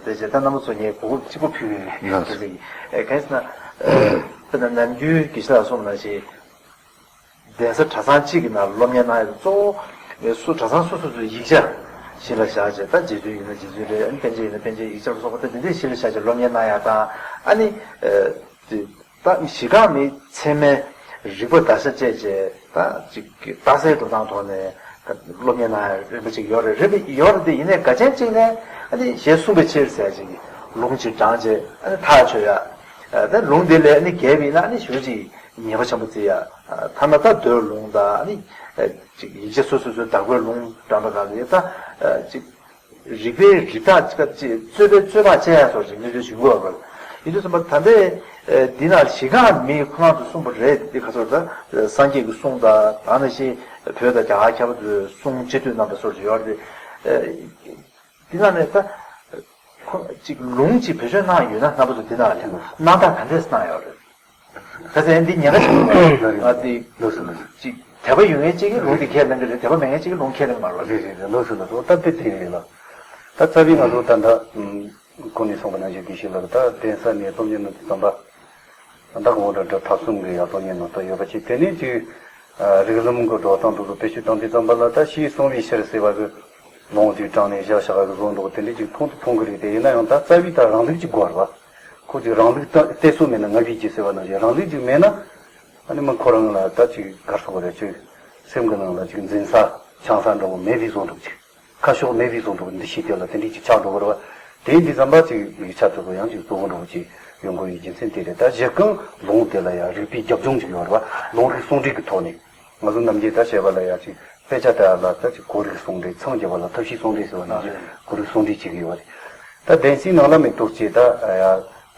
དེ་རྗེས་ད་རྣམ་པ་ཚོ་ངས་གོ་སྐབས་གཅིག་པོ་ཕུལ་བའི་ག་རེ་ཟེར་ཡིན། གང་ཡིན་ཟེར་ན་དཔེར་ན་ནམ་རྒྱུན་དགེ་བཤེས་ལགས་གསུངས་པ་ནང་བཞིན། གདན་ས་གྲྭ་ཚང་གཅིག་གི་ནང་སློབ་གཉེར་གནང་ཡག་གཙོ་བོ་སུ་གྲྭ་ཚང་སོ་སོ་ཚོའི་ཡིག་ཆ་གཞི་ལ་བཞག་བྱས། ད་རྗེ་བཙུན་ཡིན་ན་རྗེ་བཙུན་རེད། ཨ་ནི་པཎ་ཆེན་ཡིན་ན་པཎ་ཆེན་ཡིག་ཆ་ལ་སོགས་པ་ད་དེ་འདྲའི་གཞི་ལ་བཞག་བྱས་སློབ་གཉེར་གནང་ཡག་དང་། ཨ་ནི་ཨ་དེ་ད་གཞི་རྐང་མི་ཚད་མའི་རིག་པ་བརྡར་ཤ་བཅད་བྱས་ད་ཅིག་རྟགས་གསལ་འགྲོ་སྟངས་ཐོག་ནས་ད་སློབ་གཉེར་གནང་ཡག་རིམ་པ་ཅིག་ཡོད་རེད། རེད་པས་ཡོད་རེད་དེ། ཡིན་ནའི་འགལ་རྐྱེན་གཅིག་ནས་ཨ་ནི་ཞེས་གསུངས་པའི་ཕྱིར་ཟེར་ཅིག་ལུང་ཅིག་དྲངས་བྱས་ཨ་ནི་ཐག་ཆོད་ཡག་ད་ལུང་དེ་ལས་ཨ་ནི་འགལ་བ་ཡིན་ན་ཨ་ནི་ཞེ་པོ་ཅིག་ཉེས་པ་ཆེན་པོ་བརྩི་ཡ། ཐ་ན་ད་མདོའི་ལུང་དང་ཨ་ནི་ཅིག་ཡིག་ཆ་སོ་སོ་སོའི་བདག་པོའི་ལུང་དྲངས་པ་ག་ལ་ཡོད་ད་ཅིག་རིགས་པའི་རིགས་བདག་ཅིག་ཅིག་རྩོད་པའི་རྩོད་པ་བཅད་ཡ་སོགས་ཅིག་གནད་དོན་ཞིག་ཡོད་པ་རེད། ཡིན་དུས་ཙམ་པ་ད་ལྟའི་འདི་ན་གཞི་རྐང་མི་ཁོ་རང་ཚོ་གསུངས་པ་རེད། འདི་ག་ཚོད་ད་སངས་རྒྱས་ཀྱི་གསུང་དང་ད་ནང་བཞིན་བོད་དང་རྒྱ་གར་ཁྱད་པར་དུ་གསུང་སྤྱི་འཐུས་རྣམ་པ་སོགས་ཅིག་ཡོད་རེད། འདི་ནང་ནས་ད་ཁོ་ཅིག་ལུང་ཅིག་བེད་སྤྱོད་གནང་ཡོད་ན་རྣམ་པ་ཚོ་འདི་ནང་ལ་གནང་སྟངས་ག་འདྲས་གནང་ཡོད་རེད། ད་ཚེ་འདི་ཉེན་ཁ་ཆེན་པོ་ཨ་དེ་ལགས་སོ་ལགས་སོ། ཅིག་དད་པ་ཡོད་མཁན་གཅིག་གིས་ལུང་དེ་ཁས་ལེན་གྱི་རེད། དད་པ་མེད་མཁན་གཅིག་གིས་ལུང་ཁས་ལེན་མ་རེད། རེད་རེད་རེད། ལགས་སོ་ལགས་སོ། སྟབས་བདེ་དེ་རེད་ལགས། ད་རྩ་བའི་ང་ཚོ་ད་ལྟ་ཁོང་ནས་གསུངས་པ་ནང་བཞིན་དགེ་བཤེས་ལགས་ད་གདན་ས་ནས་སློབ་གཉེར་གནང་དུས་ཙམ་པ། ད་གོང་དུ་འདྲ་ཐབས་གསུམ་གྱི་ཡར་སློབ་གཉེར་གནང་སྟངས་ཡོད་པ་ཅིག་དེ་ནས་ཅིག་རིགས་ལམ་གྱི་འགྲོ་སྟངས་དེ་ཚོ་བེད་སྤྱོད་བཏང་དུས་ཙམ་པ་ལ་ད་ཞེས་གསུངས་པའི་ཕྱིར་ཟེར་བ་གི་ལུང་ཅིག་དྲངས་ནས་བཞག་བཞག་གི་བཟོ་འདུག་དེ་འདྲ་ཅིག་མཐོང་དུ་མཐོང་གི་རེད་དེ། ཡིན་ན་ཡང་ད་རྩ་བའི་ད་རང་ལུགས་ཅིག་དགོས་རེད་བ། ཁོ་ཅིག་རང་ལུགས་ད་གཏད་སོ་མེད་ན་ང་བཞིན་གྱིས་ཟེར་བ་ནང་བཞིན་རང་ལུགས་ཅིག་མེད་ན། ཨ་ནི་མི་ཁོ་རང་ལ་ད་ཅིག་གར་སོགས་རེ་ཅིག་སེམས་ཀྱི་ནང་ལ་ཅིག་འཛིན་ས་འཆང་ས་འདྲ་བོ་མེད་པའི་བཟོ་འདུག་ཅིག་ཁ་ཕྱོགས་མེད་པའི་བཟོ་འདྲ་བོ་འདི་ཤེས་དེ་ལ་དེ་འདྲ་ཅིག་ཆགས་འགྲོ་གི་རེད་བ། དེ་འདི་ཙམ་པ་ཅིག་ཡིག་ཆ་དེ་ཚོ་ཡང་ཅིག་གཙོ་བོ་འདྲ་བོ་ཅིག་ཡོང་དགོས་པའི་རྒྱུ་མཚན་དེ་རེད། ད་གཞི་རྐང་ལུང་དེ་ལ་ཡང་རིགས་པའི་རྒྱབ་ལྗོངས་ཅིག་ཡོད་རེད་བ། ལུང་རིགས་ཟུང་འབྲེལ་གྱི་ཐོག་ནས། ང་ཚོ་ནམ་རྒྱུན་ད་བཤད་པ་ལ་ཡང་ཅིག་དཔེ་ཆ་ལྟ་ཡ་ལ་ད་ཅིག་གོ་རིགས་ཟུང་འབྲེལ། མཚམས་བརྒྱབ་པ་ལ་ཐབས་ཤེས་ཟུང་འབྲེལ་ཟེར་བ་ནང་བཞིན་གོ་རིགས་ཟུང་འབྲེལ་བྱེད་ཀྱི་ཡོད་པ་རེད། ད་གདན་སའི་ནང་ལ་མི་གཏོགས་ཅེས་ད་ཡ་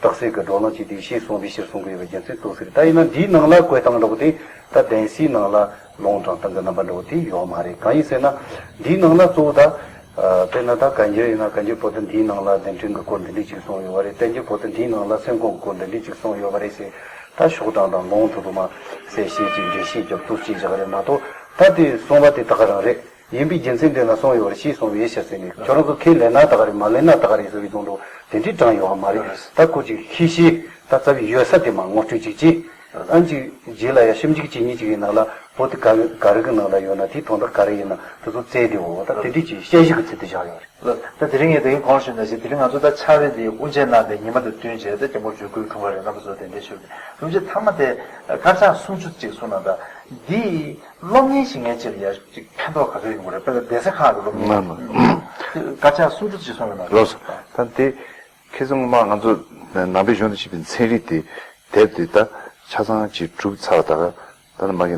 རྟགས་གསལ་གྱི་བགྲོ་གླེང་བྱས་ཏེ་ཞེས་གསུངས་པའི་ཕྱིར་གསུང་གི་ཡོད་པའི་རྒྱུ་མཚན་གཙོ་ཟེར། ད་ཡིན་ན་འདིའི་ནང་ལ་བཀོད་སྟངས་འདྲ་བོ་དེ་ད་གདན་སའི་ནང་ལ་ལུང་དྲངས་སྟངས་ཀྱི་རྣམ་པ་འདྲ་བོ་དེ་ཡོད་མ་རེད། གང་ཡིན་ཟེར་ན་འདིའི་ནང་ལ་གཙོ་བོ་ད། དཔེར་ན་ད་བཀའ་འགྱུར་ཡིན་ན་བཀའ་འགྱུར་པོ་ཏི་འདིའི་ནང་ལ་གདན་འདྲེན་གྱི་སྐོར་འདི་འདྲས་ཅིག་གསུངས་ཡོད་པ་རེད། བསྟན་འགྱུར་པོ་ཏི་འདིའི་ནང་ལ་སེམས་ཁོང་གི་སྐོར་འདི་འདྲས་ཅིག་གསུངས་ཡོད་པ་རེད་ཟེར། ད་ཤོག་གྲངས་དང་ལུང་དུ་དུ་མ་གསལ་བཤད་ཅིག་འགྲེལ་བཤད་རྒྱབ་ཏུ་ཅིག་བཞག་རེད་མ་གཏོགས། ད་དེ་གསུངས་པ་དེ་ད་ག་རང་རེད། ཡིན་པའི་རྒྱུ་མཚན་དེ་ན་གསུངས་ཡོད་པ་རེད། ཞེས་གསུངས་པའི་ཕྱིར་ཟེར་ནས་ཁྱོད་རང་ཚོ་ཁས་ལེན་ན་ད་ག་རེད། མ་ལེན་ན་ད་ག་རེད་ཟེར་བའི་དོན་དུ་དེ་འདྲས་དྲངས་ཡོད་པ་མ་རེད། ད་ཁོ་ཅིག་ཤེས་ཤེས་ད་རྩ་བའི་ཡོད་ས་དེ་མ་ངོ་སྤྲོད་ཅིག་བྱས། ཨ་ནི་ཅིག་རྗེས་ལ་ཡ་ཞིབ་འཇུག་བྱེད་མཁན་ཅིག་གི་ནང་ལ་པོ་ཏི་ག་ག་རེ་གི་ནང་ལ་ཡོད་ན་དེའི་དོན་དག་ག་རེ་ཡིན་ན་དེ་ཚོ་བཙལ་ཏེ་འོ་ད་དེ་འདྲས་ཀྱི་དཔྱད་གཞི་གི་ཚུལ་དུ་བཞག་ཡོད་རེད། ལགས། ད་དེ་རིང་ངས་དེ་རིང་གོང་ཞུས་ནང་བཞིན་དེ་རིང་ང་ཚོ་ད་ཕྱག་དཔེ་འདི་དབུ་འབྱེད་གནང་སྟེ་ཉི་མ་དང་བསྟུན་བྱས་ད་སྐྱབས་མགོན་ཇོ་སྐུའི་འཁྲུངས་སྐར་རེད། རྣམ་པ་ཚོ་དེ་འདྲས་ཞུ་རེད། རིན་པོ་ཆེ་མཐའ་མ་དེ་དཀར་ཆག་སུམ་ཅུ་ཅིག་གསུངས་ན་ད་འདི་སློབ་གཉེར་བྱེད་མཁན་ཅིག་ལ་ཡ་ཅིག་ཕན་ཐོགས་ག་ཚོད་ཡོང་གི་རེད། དཔེར་ན་གདན་ས་ཁག་གི་སློབ་གཉེར་ལགས་ལགས། དཀར་ཆག་སུམ་ཅུ་ཅིག་གསུངས་ཡོད་ན་ལགས་སོ། ད་འདི། ཁ་སང་སྔོན་མ་ང་ཚོ་ནང་པའི་གཞུང་དང་བཅས་པའི་ཚན་རིག་དེ་དེབ་དེ་ད་ཆ་ཚང་ཅིག་གྲུབ་ཚར། ད་ག་ད་ནི་མ་གི་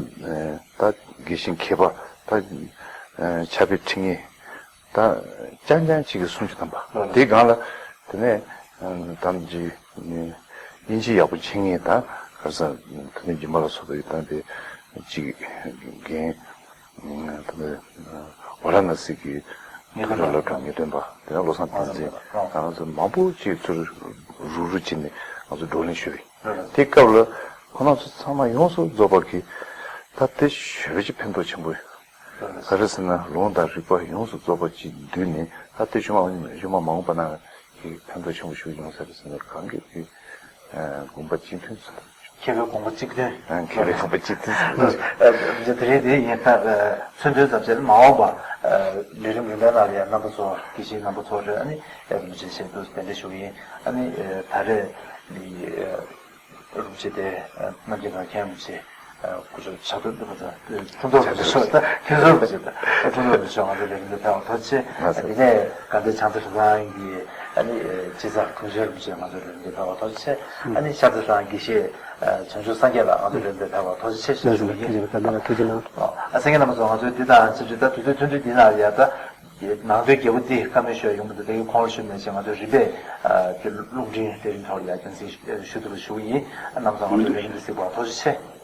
ད་དགེ་ཞིང་མཁས་པ་ད་ཕྱག་དཔེ་ཁྲིད་མཁན་ད་རྐྱང་རྐྱང་ཅིག་གི་སུམ་ཅུ་ཐམ་པ་དེ་སྒང་ལ་དེ་ནས་ད་ཅིག་དབྱིན་ཇི་ཡག་པོ་མཁྱེན་མཁན་ད་ག་རེ་ཟེར་དོན་གཉེར་ཉི་མ་ལ་སོགས་པ་ཡི་ད་དེ་ཅིག་རྒན། ད་ལྟ་ཝ་ར་ཎ་སི་གི་ངེས་སྟོན་པ། སློབ་གྲྭ་ངེས་སྟོན་པ། དེ་ནས་བློ་བཟང་བསྟན་འཛིན། ང་རང་ཚོ་མང་པོ་ཅིག་ཚུར་རུག་རུག་བྱས་ནས་ང་ཚོ་བགྲོ་གླེང་ཞུས་པ་ཡིན། དེ་སྐབས་ལ་ཁོང་རྣམ་ཚོ་ཚང་མ་ཡོངས་སུ་རྫོགས་པ་གིས་ད་དེ་ཞེ་པོ་ཅིག་ཕན་ཐོགས་ཆེན་པོ་ཡོད། ག་རེ་ཟེར་ན་ལུང་དང་རིགས་པ་ཡོངས་སུ་རྫོགས་པ་ཅིག་བསྡུས་ནས་ད་དེ་གཞུག་མ་གཞུག་མ་མ་འོངས་པ་ན་གི་ཕན་ཐོགས་ཆེན་པོ་ཞིག་ཡོང་ས་རེད་ཟེར་ནས་གང་གི་གི་དགོངས་པ་གཅིག་མཐུན་ཚུལ། མཁས་པའི་དགོངས་པ་གཅིག་མཐུན། ཨ། མཁས་པའི་དགོངས་པ་གཅིག་མཐུན་ཚུལ། ཨ། དེ་རིང་དེ་ཡིན་ད། མཚོན་དོན་ཙམ་བྱས་ན་མ་འོངས་པ་ལས་རིམ་རིམ་པའི་ནང་ལ་ཡང་རྣམ་པ་ཚོ་དགེ་བཤེས་རྣམ་པ་ཚོ་རེད། ཨ་ནི་རིན་པོ་ཆེ་ཞལ་དུ་གདན་འདྲེན་ཞུ་གི་ཡིན། ཨ་ནི་ད་རེས་འདི་རིན་པོ་ཆེ་དེ་རྣམ་རྒྱལ་དང་མཁན་རིན་པོ་ཆེ་སྐུ་ཞབས་ཕྱག་ཐོན་འདི་མ་ཚང་ཕུན་ཚོགས་རིན་པོ་ཆེ་ད་ཕུན་ཚོགས་རིན་པོ་ཆེ་ད་ཕུན་ཚོགས་རིན་པོ་ཆེ་ང་ཚོ་ལས་རིམ་འདི་ཕེབས་པ་ཐུགས་རྗེ་ཆེ། དེ་ནས་དགའ་ལྡན་བྱང་རྩེ་གྲྭ་ཚང་གི་ ཨ་ནི་ཨེ་རྗེ་བཙུན་དུང་ཆེན་རིན་པོ་ཆེ་ང་ཚོའི་རེ་འདུན་ཕེབས་པར་ཐུགས་རྗེ་ཆེ། ཨ་ནི་ཤར་རྩེ་ས་དགེ་བཤེས་ཨེ་བྱང་ཆུབ་སངས་རྒྱས་ལགས་ང་ཚོའི་རེ་འདུན་ཕེབས་པར་ཐུགས་རྗེ་ཆེ་ཞེས་ཞུ་གི་ཡིན། ཨ་སེང་གེ་རྣམ་པ་ཚོ་ང་ཚོའི་འདི་དང་ཆབས་ཅིག་ད་དུས་ཚོད་ཐུང་ཐུང་འདི་ནང་ལ་ཡ་ད་ནང་དོན་རྒྱས་པོ་འདི་བཀའ་མོལ་ཞུ་ཡ་ཡོང་མི་འདུག་དེ་གའི་ཁོང་ལ་ཞུ་མེད་ཅེས་ང་ཚོའི་རིམ་པས་ཨ་དེ་རླུང་འཕྲིན་དེ་རིང་ཐོག་ལ་ཡ་རྒྱང་སྲིང་ཞུ་ཐུབ་པ་ཞུ་གི་ཡིན། ཨ་རྣམ་ཚོ་ང་ཚོའི་རེ་འདུན་གཟིགས་པར་ཐུགས་རྗེ་ཆེ།